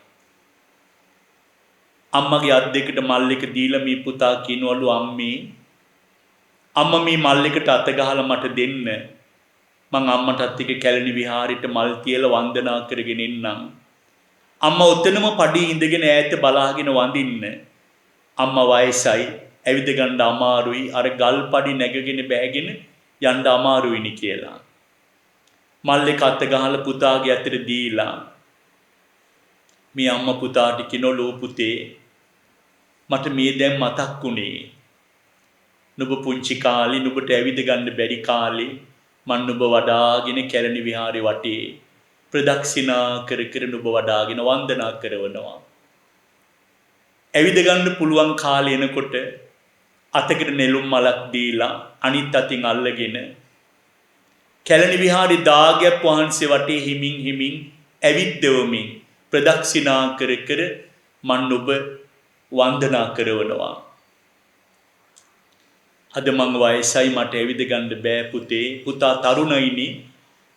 අම්මගේ අත් දෙකට මල් එක දීලා මේ පුතා කියනවලු, අම්මේ අම්මා මේ මල් එකට අත ගහලා මට දෙන්න. මං අම්මටත් එක්ක කැලණි විහාරෙට මල් තියලා වන්දනා කරගෙන එන්නම්. අම්මා ඔතනම පඩියේ ඉඳගෙන ඈත බලාගෙන වඳින්න. අම්මා වයසයි, ඇවිද ගන්න අමාරුයි, අර ගල් පඩි නැගගෙන බෑගෙන යන්න අමාරුයිනි කියලා. මල් එක අත ගහලා පුතාගේ අතට දීලා මේ අම්මා පුතාට කියනවලු, පුතේ මට මේ දැන් මතක් වුණේ නුඹ පුංචි කාලේ නුඹට ඇවිද ගන්න බැරි කාලේ මං නුඹ වඩාගෙන කැලණි විහාරේ වටේ ප්‍රදක්ෂිනා කර කර නුඹ වඩාගෙන වන්දනා කරනවා. ඇවිද ගන්න පුළුවන් කාලේ එනකොට අතකට නෙළුම් මලක් දීලා අනිත් අතින් අල්ලගෙන කැලණි විහාරේ දාගැප් වහන්සේ වටේ හිමින් හිමින් ඇවිද්දවමින් ප්‍රදක්ෂිනා කර කර මං නුඹ වන්දනා කරනවා. අද මං වයසයි, මට ඇවිද ගන්න බෑ පුතේ. පුතා තරුණයිනි,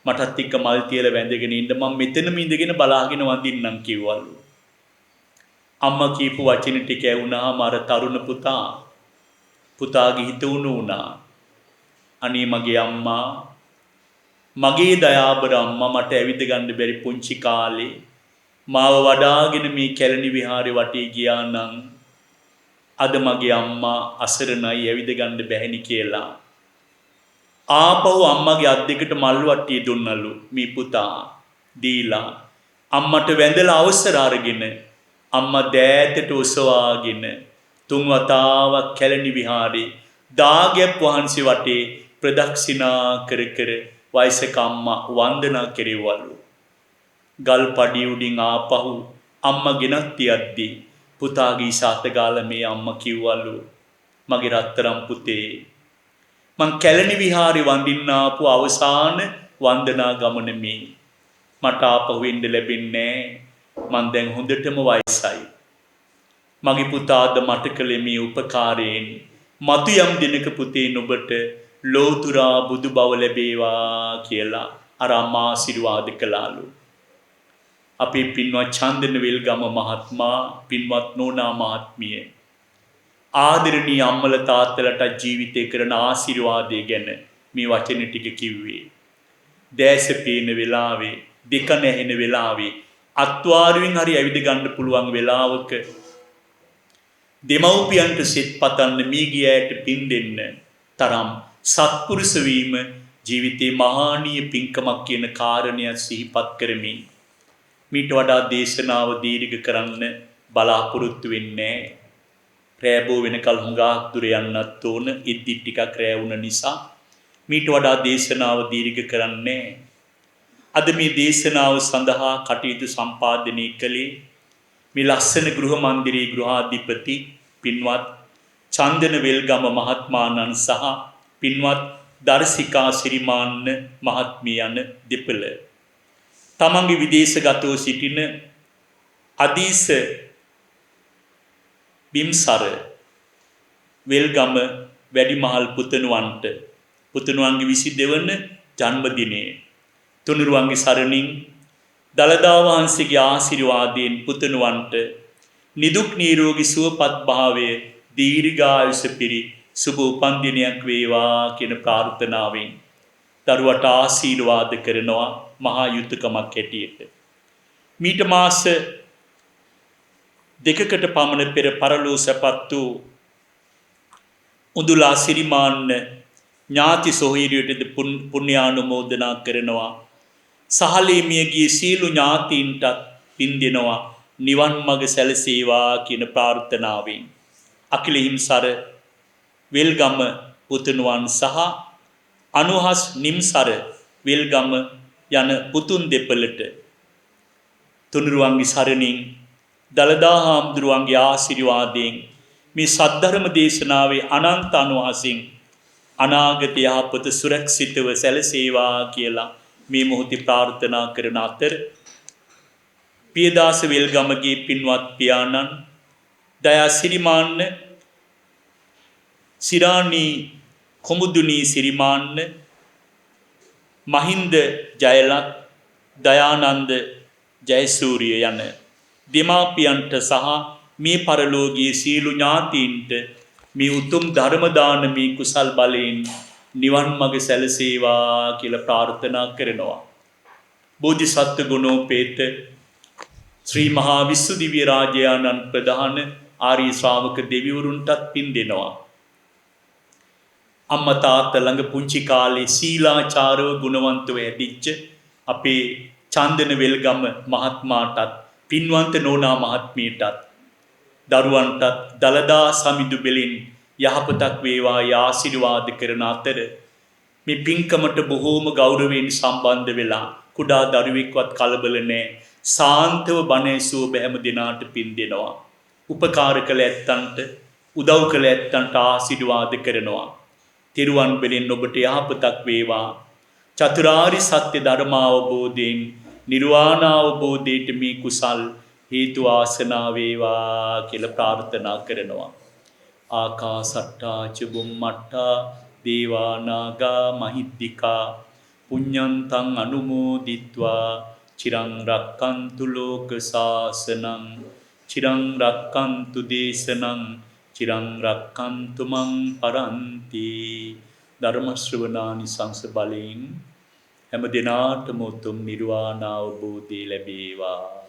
මටත් එක්ක මල් තියලා වැඳගෙන ඉන්න, මං මෙතනම ඉඳගෙන බලාගෙන වඳින්නම් කිව්වලු. අම්මා කියපු වචන ටික ඇහුණාම අර තරුණ පුතා පුතාගේ හිත උණු වුණා. අනේ මගේ අම්මා, මගේ දයාබර අම්මා මට ඇවිද ගන්න බැරි පුංචි කාලේ මාව වඩාගෙන මේ කැලණි විහාරේ වටේ ගියා නම් අද මගේ අම්මා අසරණයි, ඇවිද ගන්න බැහැනි කියලා. ආපහු අම්මගේ අත් දෙකට මල් වට්ටිය දුන්නලු මේ පුතා. දීලා අම්මට වැඳලා අවසර අරගෙන අම්මා දෑතට ඔසවාගෙන තුන් වතාවක් කැලණි විහාරේ දාගැප් වහන්සේ වටේ ප්‍රදක්ෂිනා කර කර වයසක අම්මා වන්දනා කෙරෙව්වලු. ගල් පඩිය උඩින් ආපහු අම්මා ගෙනත් තියද්දී පුතාගේ ඉස අත ගාලා මේ අම්මා කිව්වලු, මගේ රත්තරන් පුතේ, මං කැලණි විහාරේ වඳින්න ආපු අවසාන වන්දනා ගමන මේ. මට ආපහු එන්න ලැබෙන්නේ නෑ. මං දැන් හොඳටම වයසයි. මගේ පුතාද මට කළේ මේ උපකාරයෙන් මතු යම් දිනක පුතේ නුඹට ලෝතුරා බුදු බව ලැබේවා කියලා අර අම්මා ආශිර්වාද කළාලු. අපේ පින්වත් චන්දන වෙල්ගම මහත්මයා, පින්වත් නෝනා මහත්මිය, ආදරණීය අම්මල තාත්තලට ජීවිතේ කරන ආශිර්වාදය ගැන මේ වචන ටික කිව්වේ. දැස පේන වෙලාවේ, දෙක නැහෙන වෙලාවේ අත්වාරුවෙන් හරි ඇවිද ගන්න පුළුවන් වෙලාවක දෙමව්පියන්ට සෙත් පතන්න, මියගිය අයට පින් දෙන්න තරම් සත්පුරුෂ වීම ජීවිතේ මහානීය පින්කමක් කියන කාරණය සිහිපත් කරමින් මීට වඩා දේශනාව දීර්ඝ කරන්න බලාපොරොත්තු වෙන්නේ නැහැ. රෑ බෝ වෙනකල් හුඟක් දුර යන්නත් ඕන. ඉද්දි ටිකක් රෑ වුණ නිසා මීට වඩා දේශනාව දීර්ඝ කරන්නේ. අද මේ දේශනාව සඳහා කටයුතු සම්පාදනය කළේ මේ ලස්සන ගෘහ මන්දිරයේ ගෘහාධිපති පින්වත් චන්දන වෙල්ගම මහත්මාණන් සහ පින්වත් දර්ශිකා සිරිමාන්න මහත්මිය යන දෙපළ. තමන්ගේ විදේශගතව සිටින අදීස බිම්සර වෙල්ගම වැඩිමහල් පුතණුවන්ට පුතණුවන්ගේ 22 වන ජන්මදිනයේ තුනුරුවන්ගේ සරණින් දළදා වහන්සේගේ ආශිර්වාදයෙන් පුතණුවන්ට නිදුක් නිරෝගී සුවපත් භාවය, දීර්ඝායුෂ පිරි සුබ උපන්දිනයක් වේවා කියන ප්‍රාර්ථනාවෙන් දරුවට ආශිර්වාද කරනවා මහා යුතුයකමක් හැටියට. මීට මාස දෙකකට පමණ පෙර පරලෝ සැපත් වූ උඳුලා සිරිමාන්න ඥාති සොහොයුරියටද පුණ්‍යානුමෝදනා කරනවා. සහලේ මියගිය සියලු ඥාතීන්ටත් පින් දෙනවා, නිවන් මඟ සැලසේවා කියන ප්‍රාර්ථනාවෙන්. අකිල හිම්සර වෙල්ගම පුතුණුවන් සහ අනුහස් නිම්සර වෙල්ගම යන පුතුන් දෙපළට තුනුරුවන්ගේ සරණින් දළදා හාමුදුරුවන්ගේ ආශිර්වාදයෙන් මේ සද්ධර්ම දේශනාවේ අනන්ත අනුහසින් අනාගත යහපත සුරක්ෂිතව සැලසේවා කියලා මේ මොහොතේ ප්‍රාර්ථනා කරන අතර, පියදාස වෙල්ගමගේ පින්වත් පියාණන් දයා සිරිමාන්න, සිරාණී කොමුදුනී සිරිමාන්න, මහින්ද ජයලත්, දයානන්ද ජයසූරිය යන දෙමාපියන්ට සහ මේ පරලෝකීය සියලු ඥාතීන්ට මේ උතුම් ධර්ම දානමේ කුසල් බලයෙන් නිවන් මඟ සැලසේවා කියලා ප්‍රාර්ථනා කරනවා. බෝධිසත්ව ගුණෝපේත ශ්‍රී මහා විශ්ව දිව්‍ය රාජයාණන් ප්‍රධාන ආර්ය ශ්‍රාවක දෙවිවරුන්ටත් පින් දෙනවා. අම්මා තාත්තා ළඟ පුංචි කාලේ සීලාචාරව ගුණවන්තව හැදිච්ච අපේ චන්දන වෙල්ගම මහත්මාටත්, පින්වන්ත නෝනා මහත්මියටත්, දරුවන්ටත් දළදා සමිඳු බෙලින් යහපතක් වේවා ආශිර්වාද කරන අතර, මේ පින්කමට බොහෝම ගෞරවයෙන් සම්බන්ධ වෙලා කුඩා දරුවෙක්වත් කලබල නෑ, සාන්තව බණ ඇසුව බැහැම දෙනාට පින් දෙනවා. උපකාර කළ ඇත්තන්ට, උදව් කළ ඇත්තන්ට ආශිර්වාද කරනවා. තෙරුවන් බෙලෙන් ඔබට යහපතක් වේවා. චතුරාර්ය සත්‍ය ධර්මාවබෝධයෙන් නිර්වාණ අවබෝධයට මේ කුසල් හේතු වාසනා වේවා කියලා ප්‍රාර්ථනා කරනවා. ආකාසට්ටා ච බුම්මට්ටා දේවා නාග මහිද්దికා පුඤ්ඤන්තං අනුමෝදිත්වා චිරං රක්칸තු ලෝක සාසනං, චිරං රක්칸තු දේශනං, චිරං රක්칸තු මං පරන්ති. ධර්ම ශ්‍රවණානිසංස බලයෙන් හැම දිනාටම උතුම් නිර්වාණ අවබෝධය ලැබේවා.